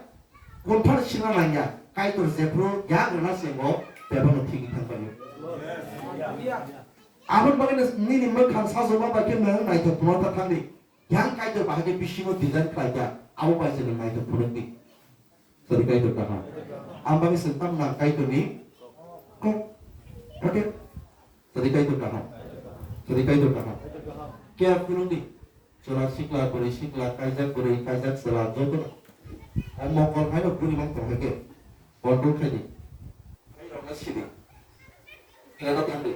Konthar sina nangya, Kaitor jephru yak rwna se bo bebakno thigwi thang paio. Aboni bagwi nini mwkhang sajwkma bai khe nwng naithok phunukna thangdi. Yang Kaitor bahai khe bisingo design khlaikha, abo bai se nwng naithok phunukdi. Sadi Kaitor kaham. Ang bagwi se tamna Kaitorni kok. Oke. Sadi Kaitor kaham. Sadi Kaitor kaham. Khe phunukdi. Chwla sikla, bwrwi sikla, kaijak bwrwi, kaijak chwla, joto no. O mokol haino bwrwi mang tong hai khe. Control khai di. Hai rok no sidi. Khe no thang di.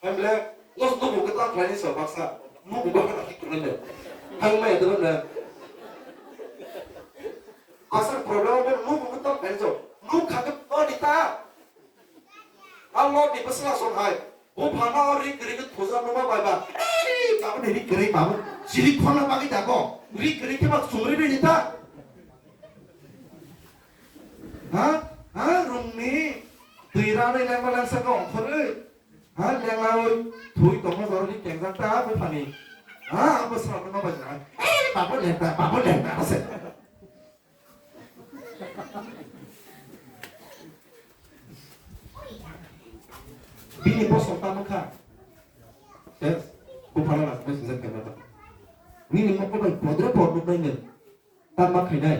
Hai ble, nos nubu kwtal khlai ni so baksa. Nubu ba na ki khlai le. Hai mai dolo na. Baksa problem mo nubu kwtal khlai so. Nu kha ke pa di ta. A Lord ni bwsla son hai. Bo phano ri kwrwi khe thuja numa bai ba. Ei, babo ni ri kwrwi babo. Chili khona bagwi da bo. Ri kwrwi khe ba chumri ri ta. Ha? Ha? Rungni twi ranai lengma lengsa ka ongkhorwi. Ha? Lengnawi thui tongma jorni kengjak ta bo phani. Ha? Ang bwsla numa bai da. Ei, babo lengta, babo lengta se. Bini bosong tamo kha. Yes. Buphara rok bai sijak khaima ba. Nini mokol bai podre pod nuk nai nai. Tamo khainai.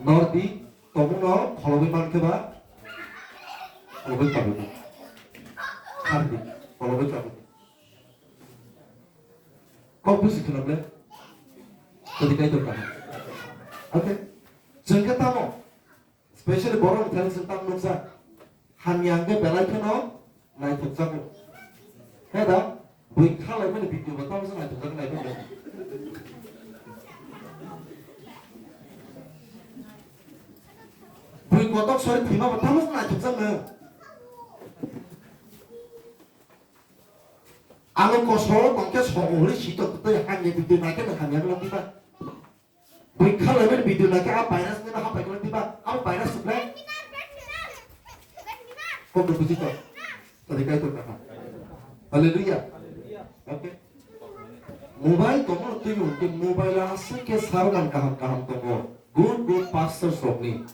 Nordi, tongmung no kholobwi man khe ba. Kholobwi tabwi. Khardi, kholobwi tabwi. Kok busi khwna ble. Tadi Kaitor kaham. Okay. Chwng khe tamo. Specially borok thani chwng tamo nuksa. Hamya hwnkhe belai kheno naithokjago. He da? Bui khalai mani video bo tamo se naithokjago naiphai. Bui kotok sori thwima bo tamo se naithokjakno. Ano kosoro tongkhe sogo hwnwi sitok tei hamya video naikhe no hamya wngwi diba. Bui khalai mani video naikhe a virus ni no hapai wngwi diba. Abo virus suplai. Kok no buji to. Tadi Kaitor kaham. Hallelujah. Okay. Mobile tongo twi hwnkhe mobile aswk khe sarman kaham kaham tongo. Good good pastors rokni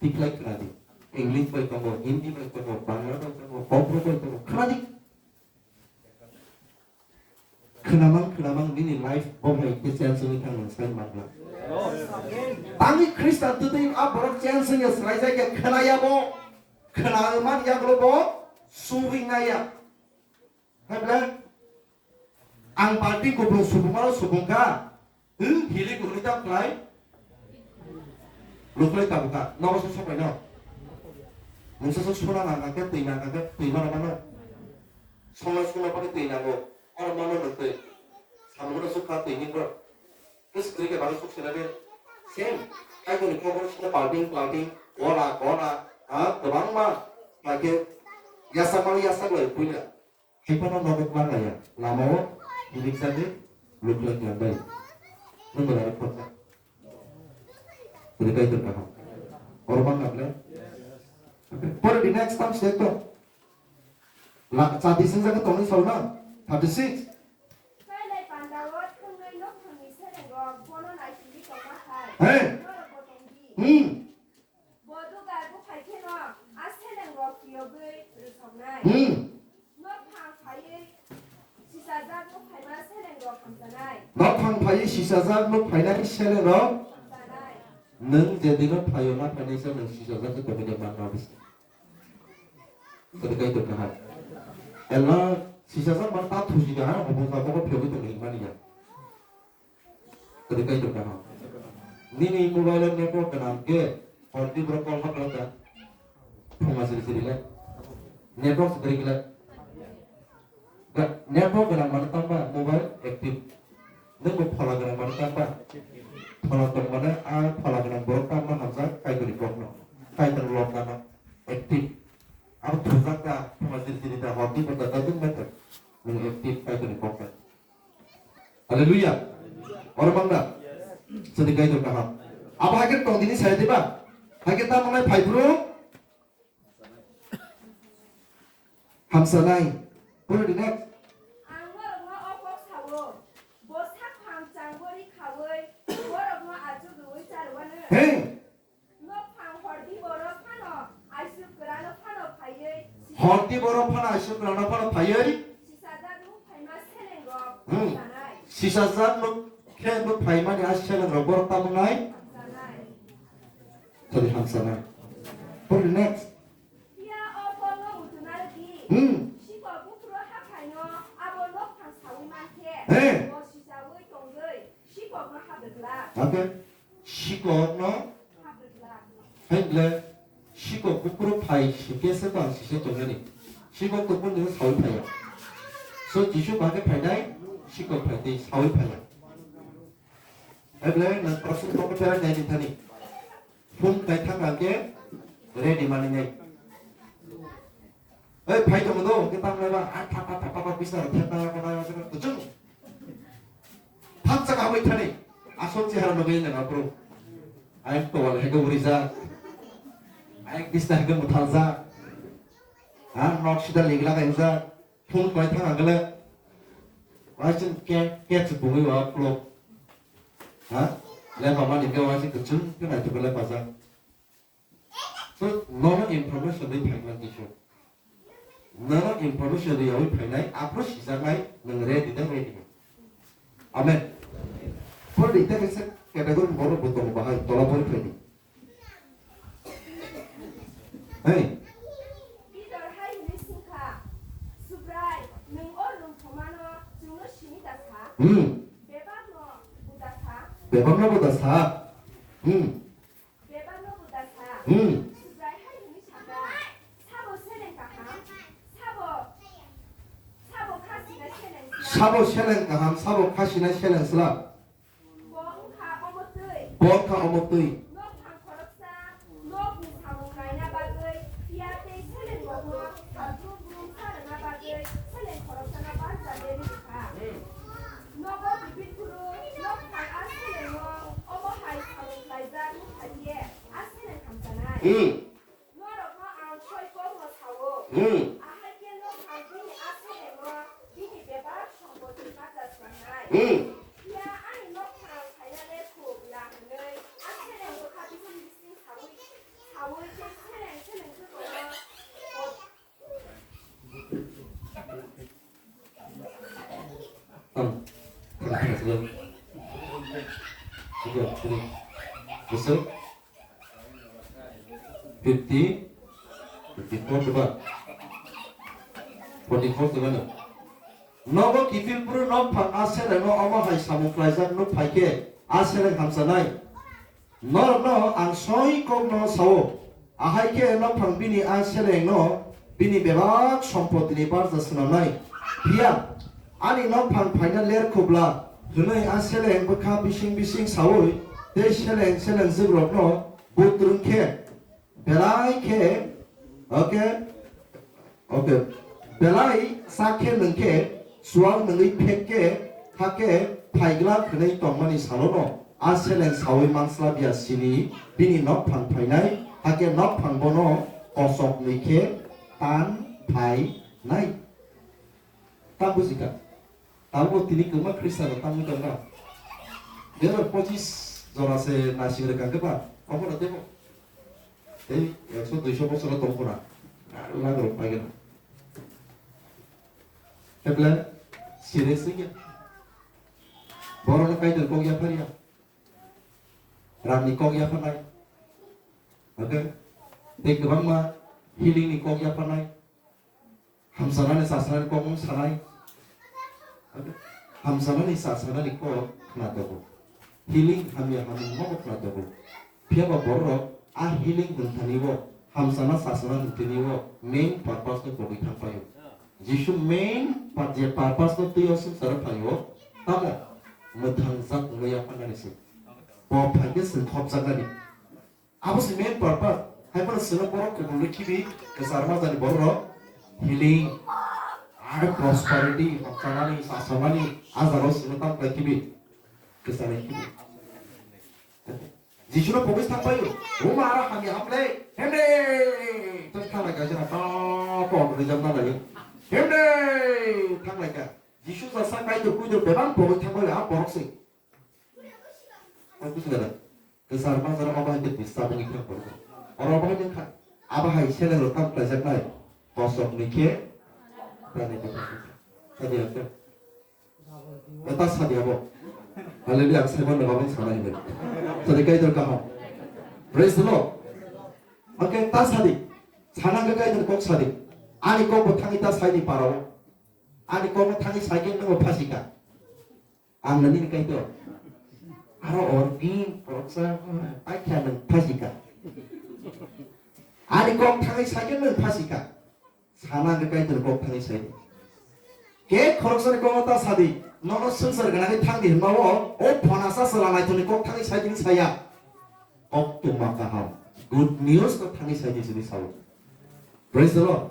tikhlai khnadi. English bai tongo, Hindi bai tongo, Bangla bai tongo, Kokborok bai tongo. Khnadi. Khwnamang khwnamang nini life bo hai khe change wngwi thang nang sai mangla. Tangwi Khristan twtwi a borok change wngya swlaijak ya khwnaya bo. Khwna man yagulo bo subui naya. Hai belai ang party kuplung subungmano subungkha. Hwng hili kuhuni ta khlai. Lukulai tabukha. Nogo se sopai no. Mungsa se suna nangkha khe twi nangkha khe twi mano mano. Songna suna pake twi nango. Oro mano nang twi. Samungno sukha twi ni bro. Kis kri ke baga suk sina de. Same. Kai kuni khobor sina party party. Gola gola. Ha, kwbangma. Lake. Yasa mano yasa glai puila. Hai phano nogo manlaiya, lamao himikjagwi luklai khlai bai. Nwng belai khorsa. Tini Kaitor kaham. Oro man na belai? Pore di next time se to. La, chati singjak tongni sauna. Thirty six. Kailai pandao thwngnai nokthangni selengrok bono naisingwi tongma hai. Hey. Norokbo tongdi. Hmm. Bo dugar buphai kheno a selengrok phiyogwi rwsoknai. Hmm. Nokphang phaiwi sisajak nokphaima selengrok hamjanai. Nokphang phaiwi sisajak nokphainai selengrok. Hamjanai. Nwng jedino phaio na phainai se nwng sisajak se tongwi de manna bisi. Tadi Kaitor kaham. Ela sisajak man ta thusi de ha obo ta bogo phiyogwi tongwi mani ya. Tadi Kaitor kaham. Nini mobile o network gwnang khe, hor di borok call hap khlai kha. Phunga siri siri le. Network siri le. Ga-, network gwnang mano tangba mobile active. Nwng bo phola gwnang mano tangba. Phola tong mano a phola gwnang borok tangma hamjak Kaitorni kokno. Kaitor lok gana active. Abo thujak da, phunga siri siri da, hor di borok da, doesn't matter. Nwng active Kaitorni kokno. Hallelujah. Oro mangda. Sadi Kaitor kaham. Abo hai khe tong dini saya diba? Hai khe tamo nai phai bro. Hamsa nai. Pura di next. Ang norokno o kok sao, bo sak phang changbo ri khaui, borokno achugwi charwano. Hey! Nok phang hordi borok phano aisuk kwrano phano phaiwi sisa-, hordi borok phano aisuk kwrano phano phaiwi sisajak nuk phaima selengrok Hmm. Sanai. Sisajak nuk khe nuk phaimani a selengrok borok tamo nai? Sanai. Sorry, hamsa nai. Pura di next. Phiya o kokno muchunarwdi. Hmm. Sikok buphuru haphaino abo nokphang saui mankhe, He. Bo sichaui tongwi sikokno habrwglak. Okay. Sikokno Habrwglak. Hai ble sikok buphuru phai sikhe se bang sise tongnani. Sikok to boni saui phaiya. So Jisu bagwi phainai sikok phaitwi saui phaiya. Hai ble nang prasung kokno pera nai di thani. Phone khai thang khe ready mani nai. Ei, phai tongo do, hwnkhe tamo nai ba, a, thapa, thapa, thapa, bisna rok thepna, thepna, thepna, kuchung. Thap chaka habwi thani, asol chehara nugwi nang aphuru. Ayang towal hwnkhe urijak. Ayang bisna hwnkhe mwthaljak. Ha, nok sida ligla kaijak. Phone bai thang agale. Waising ke, ke chubungwi wa plok. Ha? Le mama ni ke waising kuchung ke nai tu le pajak. So, nono information rwi phaikma kisa. Nono information rwi yawi phainai, aphuru sijaknai, nwng ready da ready. Amen. Pore di, tei kaisa category borok bo tongo bahai, tola pori phaidi. Hey. Pitor hai hwnwi swngkha, Subrai, nwng o lungthomano chwngno sini da sa? Hmm. Bebakno bo da sa? Bebakno bo da sa? Hmm. Bebakno bo da sa. Hmm. Subrai hai hwnwi sakha, sabo seleng kaham, sabo, sabo kha sinai seleng sla. Sabo seleng kaham, sabo kha sinai seleng sla. Bo wngkha omo twi. Bo wngkha omo twi. Nokphang khoroksa, nokni samung naina bagwi, phiya tei seleng rokno sal brum brum sa rwna bagwi seleng khoroksano barja berwi rwkha. Hmm. Nogo kiphil phuru nokphang a selengo omo hai samung khlaijak wngkha khe a seleng hamchanai. Hmm. Norokno ang soi kokno sao. Hmm. Ahai khe nokphang bini a selengno bini bebak sompoti barja swnamnai. Hmm. Phiya ani nokphang phaina le khuk la hwnwi a seleng bwkha bising bising saui, saui khe seleng seleng swkangno Ang, ang, ang, ang, fifty, fifty-four diba? Forty-four diba no? Nogo kiphil phuru nokphang a selengno omo hai samung khlaijak nuk phai khe a seleng hamchanai. Norokno ang soi kokno sao, ahai khe nokphang bini a selengno bini bebak sompotini barja swnamnai. Phiya ani nokphang phaina ler khubla hwnwi a seleng bwkha bising bising saui tei seleng seleng jwkrokno butrwng khe belai khe, okay, okay, belai sa khe nwng khe sual nwngwi phek khe, hakhe phaiglak hwnwi tongmani salono a seleng saui mansla biya sini bini nokphang phainai, hakhe nokphang bono kosok nwi khe tan phainai. Ta bujikha? Tabuk tini kwbangma Khristianrok tangwi tongkha. Dui hazar pochis jora se naising rwkha khe ba, obono teibo. Tei ekso duiso bosoro tongkho na. Lagrok paigwna. Heble serious wngya. Borokno Kaitor kok yapharya. Rangni kok yapharnai. Okay? Tei kwbangma healing ni kok yapharnai. Hamsanani chasanani kok wng sanai. Hamsanani chasanani kok khna tongo. Healing hamya hamya hwnma bo khwna tongo. Phiya ba borok rok a healing hwn thani o, hamsana sasana hwn thani o main purpose no pogwi thang pai o. Jisu main pa-, je purpose no twi o swngcharo phai o, tamo mwthang jak wngwi yapharnani se. Bo phai khe chwng khopjaknani. Abo se main purpose. Hai phano chwngno borok kubun rwi khibi, kwchar majani borok rok healing, aro prosperity, hamchanani, sasamani, a jagao chwngno tamo khlai khibi, kwcharnai khibi. Jisuno pogwi thang paio, "Buma aro hamya hamle, hemde!" Tei thanglai kaisa na, to, to, rijak na lai. "Hemde!" Thanglai ka. Jisu jasa Kaitor kuitor bebak pogwi thang paio, a borok se. Ang buji gana. Kwchar majra obo hai khe twi chabwi khe borok. Oro obo hai khe kha. Abo hai seleng rok tam khlaijaknai. Kosok ni khe. Tani khe. Tani khe. Eta sadi abo. Hallelujah, ang saiman no babang sana hibai. Sadi Kaitor kaham. Praise the Lord. Okay, ta sadi. Sana khe Kaitor kok sadi. Ani kok bo thangi ta saidi parao. Ani kok no thangi sai khe no phasika. Ang nani ni Kaitor. Aro or ni poroksa paikha nang phasika. Ani kok thangi sai khe nang phasika. Sana khe Kaitor kok thani sai. Ke khoroksa ni kok ta sadi. Nono swngchar gana khe thangdi hwnba o, o phona sa sala naithoni kok thani sai din saya. Kok tuma kaham. Good news kok thani sai din sini sao. Praise the Lord.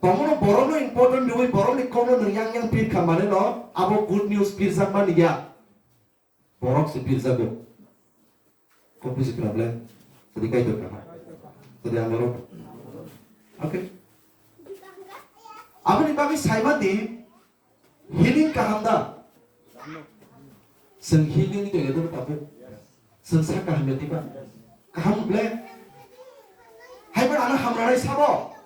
Tomono borok no important riwi borok ni kok no nung yang yang pir kha mane no, abo good news pir jak mani ya. Borok se pirjago. Kok bisi kra ble. Sadi Kaitor kaha. Sadi ang borok. Okay. Aboni bagwi saima di healing kaham da. Seng healing to edo tapu. Seng sa kaham ya tiba. Kaham ble. Hai bar ana hamranai sabo.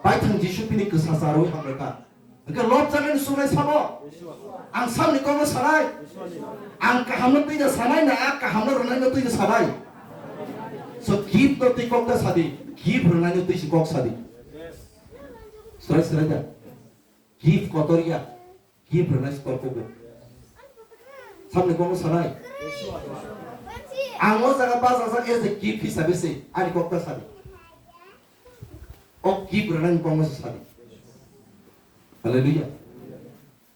Bai thang Jisu bini kwsa charwi hamraka. Hwnkhe lobjaknai ni chuknai sabo. Ang samni kokno sanai. Ang kahamno twi da sanai na, a kahamno rwnaino twi da sanai. So gift no twi kok da sadi. Gift rwnaino twi si kok sadi. Serai serai da. Gift kotor ya. Gift rwnai si kok kok. Samni kokno sanai. Ang o jaga bajajak as a gift hisabe se ani kok da sadi. O gift rwnai ni kokno se sadi. Hallelujah.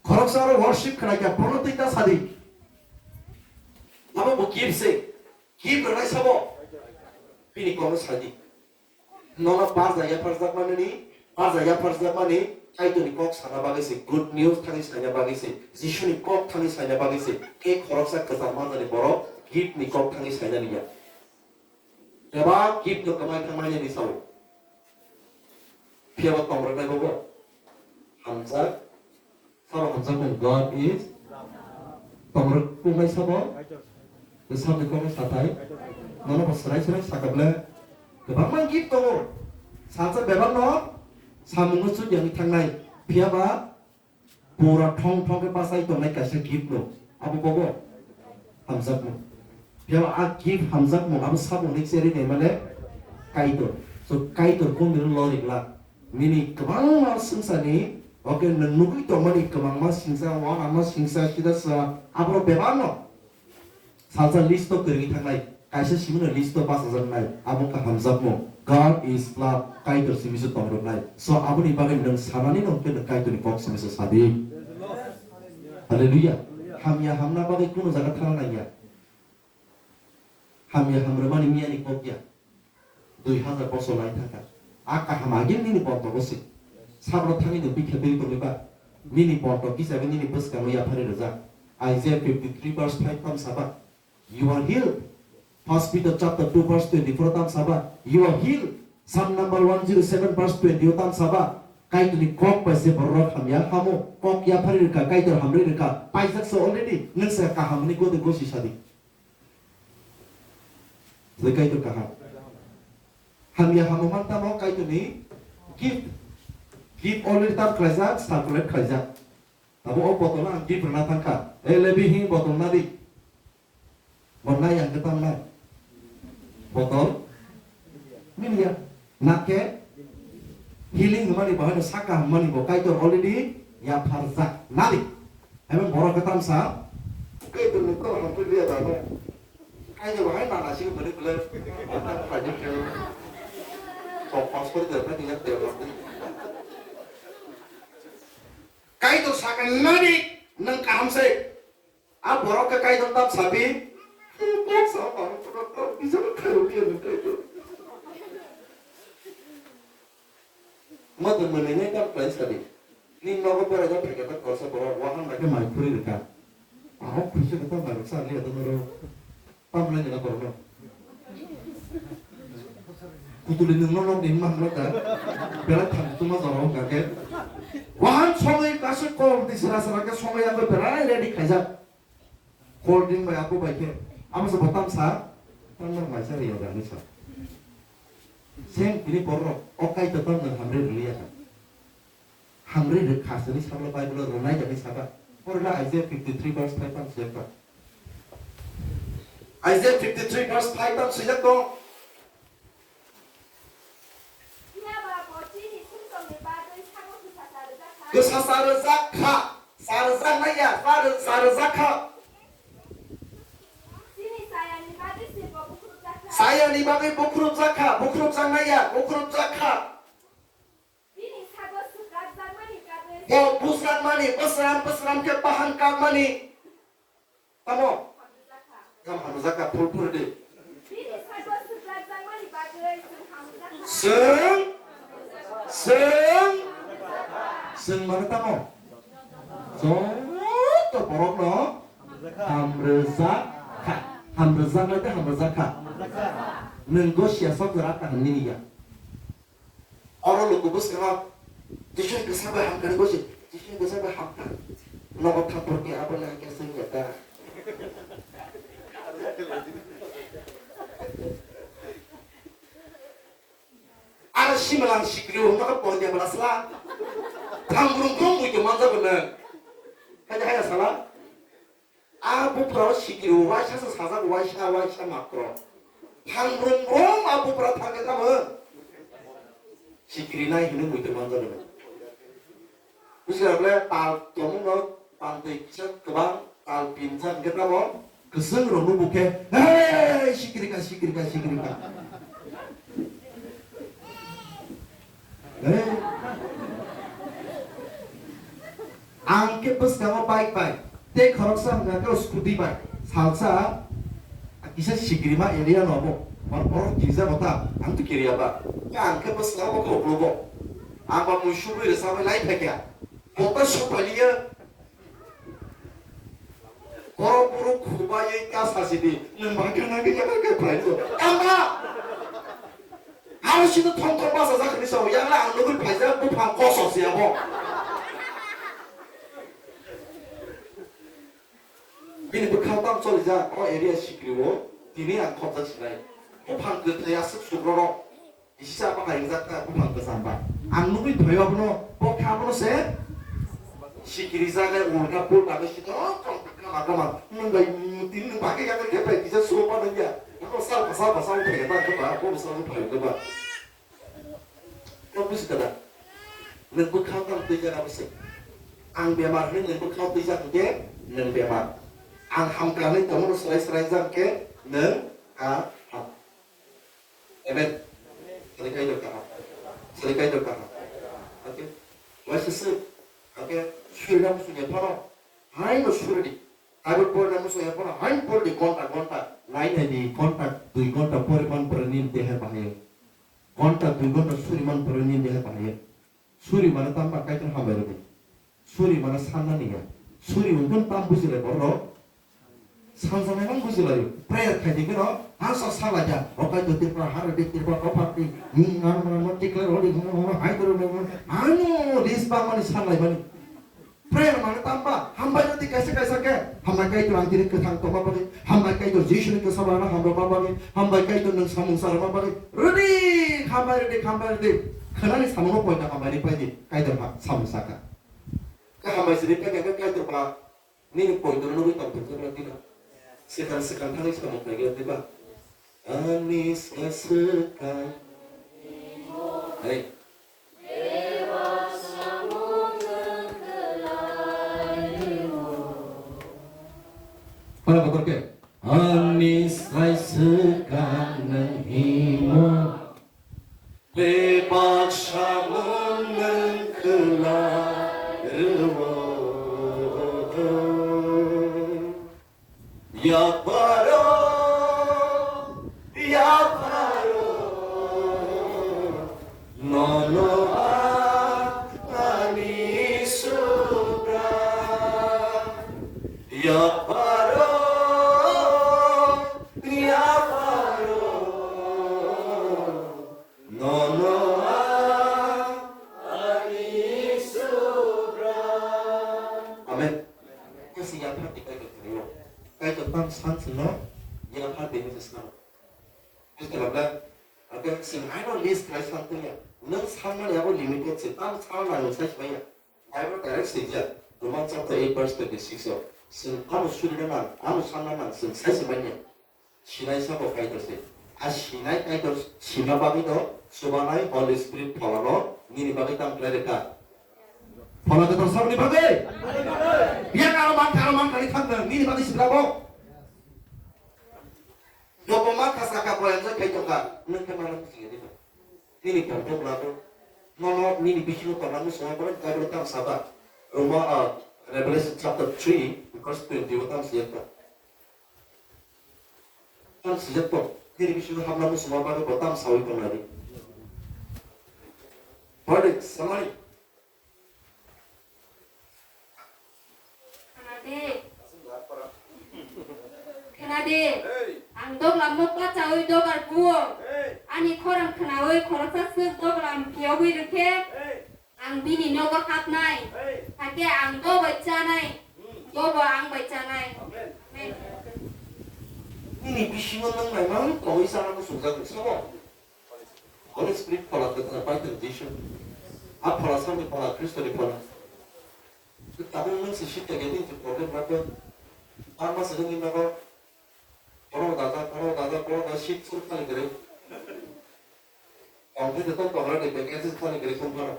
Khoroksa aro worship khlai kha, bono twi ta sadi. Abo bo gift se. Gift rwnai sabo. Bini kokno sadi. Nono barja yapharjakmani, barja yapharjakmani, Kaitorni kok sana bagwi se, good news thani saina bagwi se, Jisuni kok thani saina bagwi se, khe khoroksa kwchar manjani borok gift ni kok thani saina liya. Eba gift no kwmai thangmani ni sao. Phiya bo tongrwknai bobo. Hamjak. Sabo hamjakmung God is. Tongrwk kungnai sabo. Bwsakni kokno sathai. Nono bo swrai swrai sakable. Kwbangma gift tongo. Salsa bebakno samungno chutyangwi thangnai. Phiya ba pura thong thong khe bachai tongnai kaisa gift no. Abo bobo hamjakmung. Phiya ba a gift hamjakmung abo samungni cherwi naimale Kaitor. So Kaitor kundino lorikla. Nini kwbangma swngcharni, okay, nwng nugwi tongmani kwbangma singsa, uanama singsa, sida sa, aborok bebakno salsa list o kwrwngwi thangnai, kaisa simino list o bachajaknai, abo wngkha hamjakmung. God is love, Kaitor simi se tongrwknai. So, aboni bagwi nwng sanani no hwnkhe nwng Kaitorni kok simi se sadi. Hallelujah. Hamya hamna bagwi kunu jaga thana nangya. Hamya hamrwmani miyani kok ya. Dui hazar bosor lai thangkha. A kaham agini nini bontogo se. Sabro thangwi nwng bikha twi tongwi ba. Nini bontok hisabe nini bwskango yaphari rwjak. Isaiah fifty-three verse five tam saba, "You are healed." First Peter chapter two verse twenty-four tam saba, "You are healed." Psalm number one zero seven verse twenty o tam saba, Kaitorni kok bai se borok hamya hamo, kok yaphari rwkha, Kaitor hamri rwkha, paijak se already, nwng se kaham hwnwi gode gosi sadi. Tei Kaitor kaham. Hamya hamo man tamo Kaitorni gift. Gift already tam khlaijak, circulate khlaijak. Tabo o botol ang gift rwna thangkha. E Lebi hing botol nadi. Bo nai ang khe tam nai. Botol miliya. Nakhe healing hwnmani bo haino saka hwnmani bo Kaitor already yapharjak. Nadi. Ebe borok khe tamsa Kaitorni Ko hamkhe liya da no. Kaisa bahai nana sing bani belai. Kok pas kori da na dia dia. Kaitor sakha nani nang kaham se. A borok khe Kaitor tam sabi. Kok sa ma. Bisa khayo dia nang Kaitor. Motong mwnwi nai tam khlai sadi. Ni nogo berai jak phaikha ta kosa borok wahang bai khe mai khuri rwkha. Ahok khuisa khe tam mai rwksa ni ato noro. Tam lai nila borok no. Kutuli nwng no nok ni mang rok da. Belai tham tuma jora wngkha khe. Wahang songwi kasu kok di sra sra khe songwi ang belai ready khaijak. Cold drink bai abo bai khe abo se bo tam sa, tam no mai sa ri ya ni sa. Seng bini borok o Kaitor tam no hamri ri ya. Hamri ri kha sini sabla Bible ro nai jani saba. Por la Isaiah fifty three verse five tam sujak ta. Isaiah fifty three verse five tam sujak to. Phiya ba bo chini sumsokni bagwi sago kwsasa rwjak kha. Kwsasa rwjak kha. Sa rwjak nai ya, sa rw-, sa rwjak kha. Chini sayani bagwi se bo bukhurubjak kha. Sayani bagwi bukhurubjak kha, bukhurubjak nai ya, bukhurubjak kha. Bini sago swkakjakmani bagwi. Bo bujjakmani, bwsram bwsram khe baham kakmani. Tamo? Tamo hamjakha, phul phul di. Chwng, chwng, chwng mano tamo? Joto borokno hamrwjakha, hamrwjaknai tei hamrwjakha. Nwng go siya sok jora kaham nini ya. Oro luku bwskango, Jisu ni bwsa bai hamkha ni bwswi, Jisu ni bwsa bai hamkha. Nogo thangphuru khe abo le hwnkhe swngya ta. Aro simalang sikri o nogo pon dia bwla sla. Thang brung brung mui tong manjago nwng. Hai hai sala. A buphurao sikiri waisa se sajak, waisa, waisa matro. Thang brum brum a buphura thang khe tamo? Sikiri nai hwnwi muitu manjak. Bujiya bole tal tongmungno tantwi kisa kwbang tal pinjak hwnkhe tamo? Kwchwng rokno bukhe, "Hey, sikiri ka, sikiri ka, sikiri ka." Hey. Ang khe bwskango bike bai, tei khoroksa hwnkha khe scooty bai. Salsa kisa sikrima area no obo. Bor-, borok girja kota, ang twi kiriya ba. Khe ang khe bwskango bo khe uklogo. Ang ba mui sugwi rwchapwi lai phaikha. Bo khe sopaliya. Borok borok khubaiwi kasa sidi, nwng bangkhe nangkhe yakar khe phaio. Tangma! Aro sino thong thong basa jak hinwi sao, yakla ang nugwi phaijak buphang koso se abo. Bini bwkhao tang cholijak, o area sikrio, tini ang khopjak sinai. Buphang kwthwi aswk sukroro. Kisa bahai wngjak kha buphang kwcham ba. Ang nugwi phaio abono, bo kha abono se sikiri jaga ulta pulta khe sito tong kama kama. Nwng bai, nwng tin nwng bagwi yakar khe bai kisa sugo pa nangya. Ako sal basa basa wng thai ba khe ba, bo basa wng thai khe ba. Kok busi kada. Nwng bwkha tang twi jaga bwswk. Ang bemar hwnwi nwng bwkha twi jak hwnkhe nwng bemar. Ang hamkra hwnwi tongmano swrai swrai jak hwnkhe nwng kha ham. Amen. Sari kai dok kaham. Sari kai dok kaham. Okay. Waisa se. Okay. Suri na musu ya phano. Hai no suri di. Bible pore na musu ya phano. Hai pore di gonta gonta. Nai nai di gonta dui gonta pore man pore nin dehe bahai. Gonta dui gonta suri man pore nin dehe bahai. Suri mane tamo ba Kaitor hambai rwdi. Suri mane sanna niya. Suri wngkhe tam bujilai borok. Sanjaknai mang bujilaio. Prayer khaidi kheno, ha sa salai ja. O Kaitor Tripura, ha rwdi Tripura, o phardi. Hmm, ano, ano, ano, declare holi, ano, ano, hai koro, ano, ano. Ano, list bangmani sanlaimani. Prayer mane tamo ba, hambai rwdi kaisa kaisa khe. Hambai Kaitor ang tini kwthang tongma bagwi. Hambai Kaitor Jisuni kwsa barana hamrokma bagwi. Hambai Kaitor nwng samung sarokma bagwi. Rwdi, hambai rwdi, hambai rwdi. Khwnani samungno poito hambai rwdi phaidi. Kaitor ha samung saka. Khe hambai sini khe khe Kaitor ba nini poito no nugwi tong thung thung dina. Swkang swkang thangwi samung khlai gwi diba? Ani se swkang. Hey. Deba samung khlai rwo. Para kotor khe. Ani sai swkang nwng himo. Bebak samung nwng khwla rwo. Yaparo, yaparo, nono ang ani Subra. Yaparo, yaparo, nono ang ani Subra. Amen. Kasi yapar di Kaitor thanio. Kaitor tang san sino, yapar di mese sano. Buji khe labla, ake sing aino list khlai san tanya. Nang sanmani abo limited se, tamo sanmani sai sai ya. Bible direct swijak, Roman chapter eight verse twenty-six o. Chwng amo surina nang, amo sanna nang, chwng sai se manya. Sinai sabo Kaitor se. A sinai Kaitor sima bagwi no, chubanai Holy Spirit pholano, nini bagwi tamo khlai rwkha. Phola Kaitor saboni bagwi. Yang aro mankha, aro mankha ni thang nang, nini bagwi sibra bo. Dobo mankha saka bo enjoy khai tongkha, nang khe mano sing di. Nini pon pon lago. Nono nini bisingo tongna muchungo borok Bible tamo saba. Roma, ah, Revelation chapter three, verse twenty o tamo siyek ta. Tamo siyek to. Nini bisingo hamna muchungo borok bo tamo sawi tongna di. Verdict, summary. Khna di. Khna di. Ang doglamno pachaui dogar buo. Ani khorang khnaui khoroksa swk doglam phiyogwi rwkhe, ang bini nogo hapnai. Hakhe ang bo bai chanai. Bo bo ang bai chanai. Amen. Nini bisingo nang bai mang koi sana ko sujak sabo. Holy Spirit phola kwthar Kaitor Jisu. A phola samni phola, Khristoni phola. Tabuk nwng se sita gate ni problem rakhwk. Ang ma se nini nogo. Borok dajak, borok dajak, borok dajak, sik sur khali kwrwi. Ang khe to tongra de bag access khali kwrwi thung phano.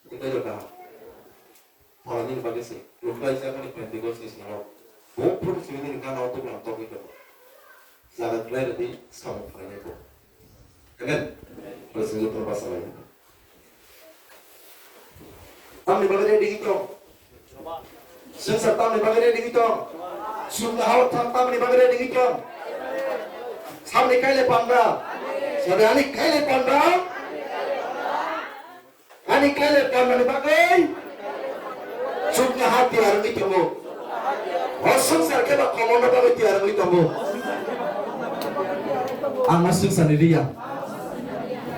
Tei rwkha. Pholani bagwi se. Luklaijak ani Pentecost ni salo. Bo phuru simi ni gana o toklam tokwi tongo. Jaga khlai rwdi samung khlainai bo. Amen. Present to basa lai. Tamni bagwi ready to. Sengsa tamni bagwi ready to. Sumna hao tam tamni bagwi ready to. Samni kaile pandra. Sabe ani kaile pandra. Ani kele pamani bagwi chukna ha tiyar wngwi tongo. O swngchar khe ba komono bagwi tiyar wngwi tongo. Ang ma swngcharni riya.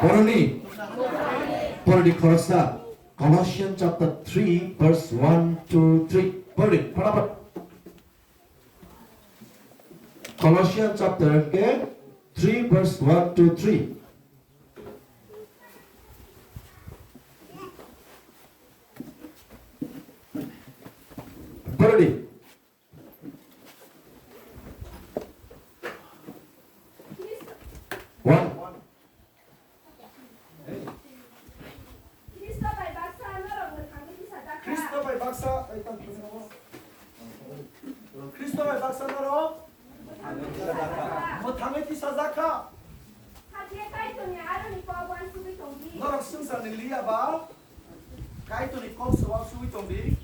Boroni, boroni khoroksa Colossians chapter three verse one to three. Boroni, phataphat. Colossians chapter ke three verse one to three. Purdy. One. Khristo bai baksa, ai, tang, Khristo bai baksa norok mwthangwi tisajak kha. Hakhe Kaitorni aroni kok uansugwi tong di. Norok swngcharni liya ba Kaitorni kok se uansugwi tong di.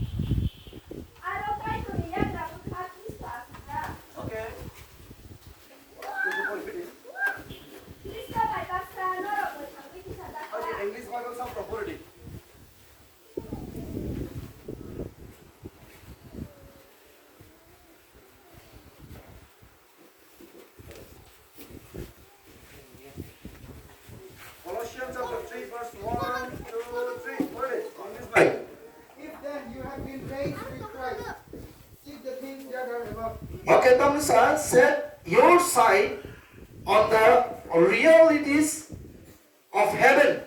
Aro Kaitorni yagra bwkha Khristo asukjak. Okay. Khristo bai baksa norok mwthangwi tisajak kha. Okay, English Bible sa properly. Colossians chapter three, verse one, two, three. What is it? English Bible. If then you have been raised with Christ, seek the things that are above. Okay, tamsa, set your sight on the realities of heaven.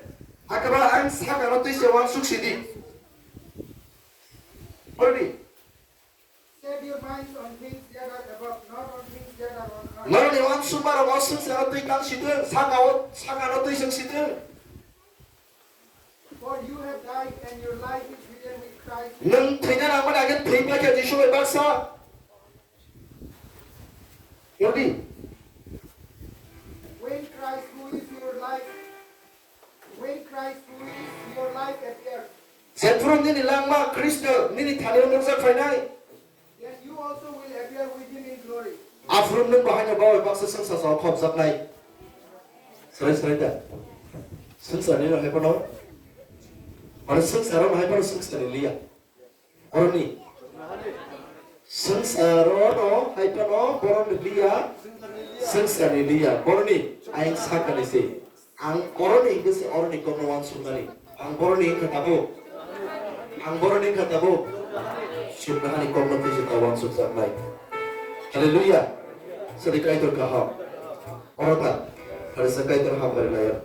Hakhe ba ang sakano twi se uansuk sidi. Purdy. Set your minds on things that are above, not on things that are on earth. Norokni uansukmarok o swngcharo twi tang sitwng, sakao, sakano twi chwng sitwng. For you have died, and your life is hidden with Christ. Nwng thwina nangmani age thwi paikha Jisu bai baksa. Jordi. When Christ, who is your life, when Christ, who is your life, appears, jephuru nini langma Khristo nini thani-o nukjak phainai, then you also will appear with him in glory. Aphuru nwng bo haino babai baksa swngsa sao khopjaknai. Srai srai da. Swngsa nini hai phano. Mane swngsa rok hai phano swngsa ni liya. Oroni. Swngsa rok no hai phano borok ni liya. Swngsa ni liya. Boroni. Ayang sakani se. Ang boroni hingke se oroni kokno wansuknani. Ang boroni wngkha tabuk. Ang boroni wngkha tabuk. Suknahani kokno twijita wansukjaknai. Hallelujah. Sadi Kaitor kaham. Oro ta. Harisa Kaitor hambai layo.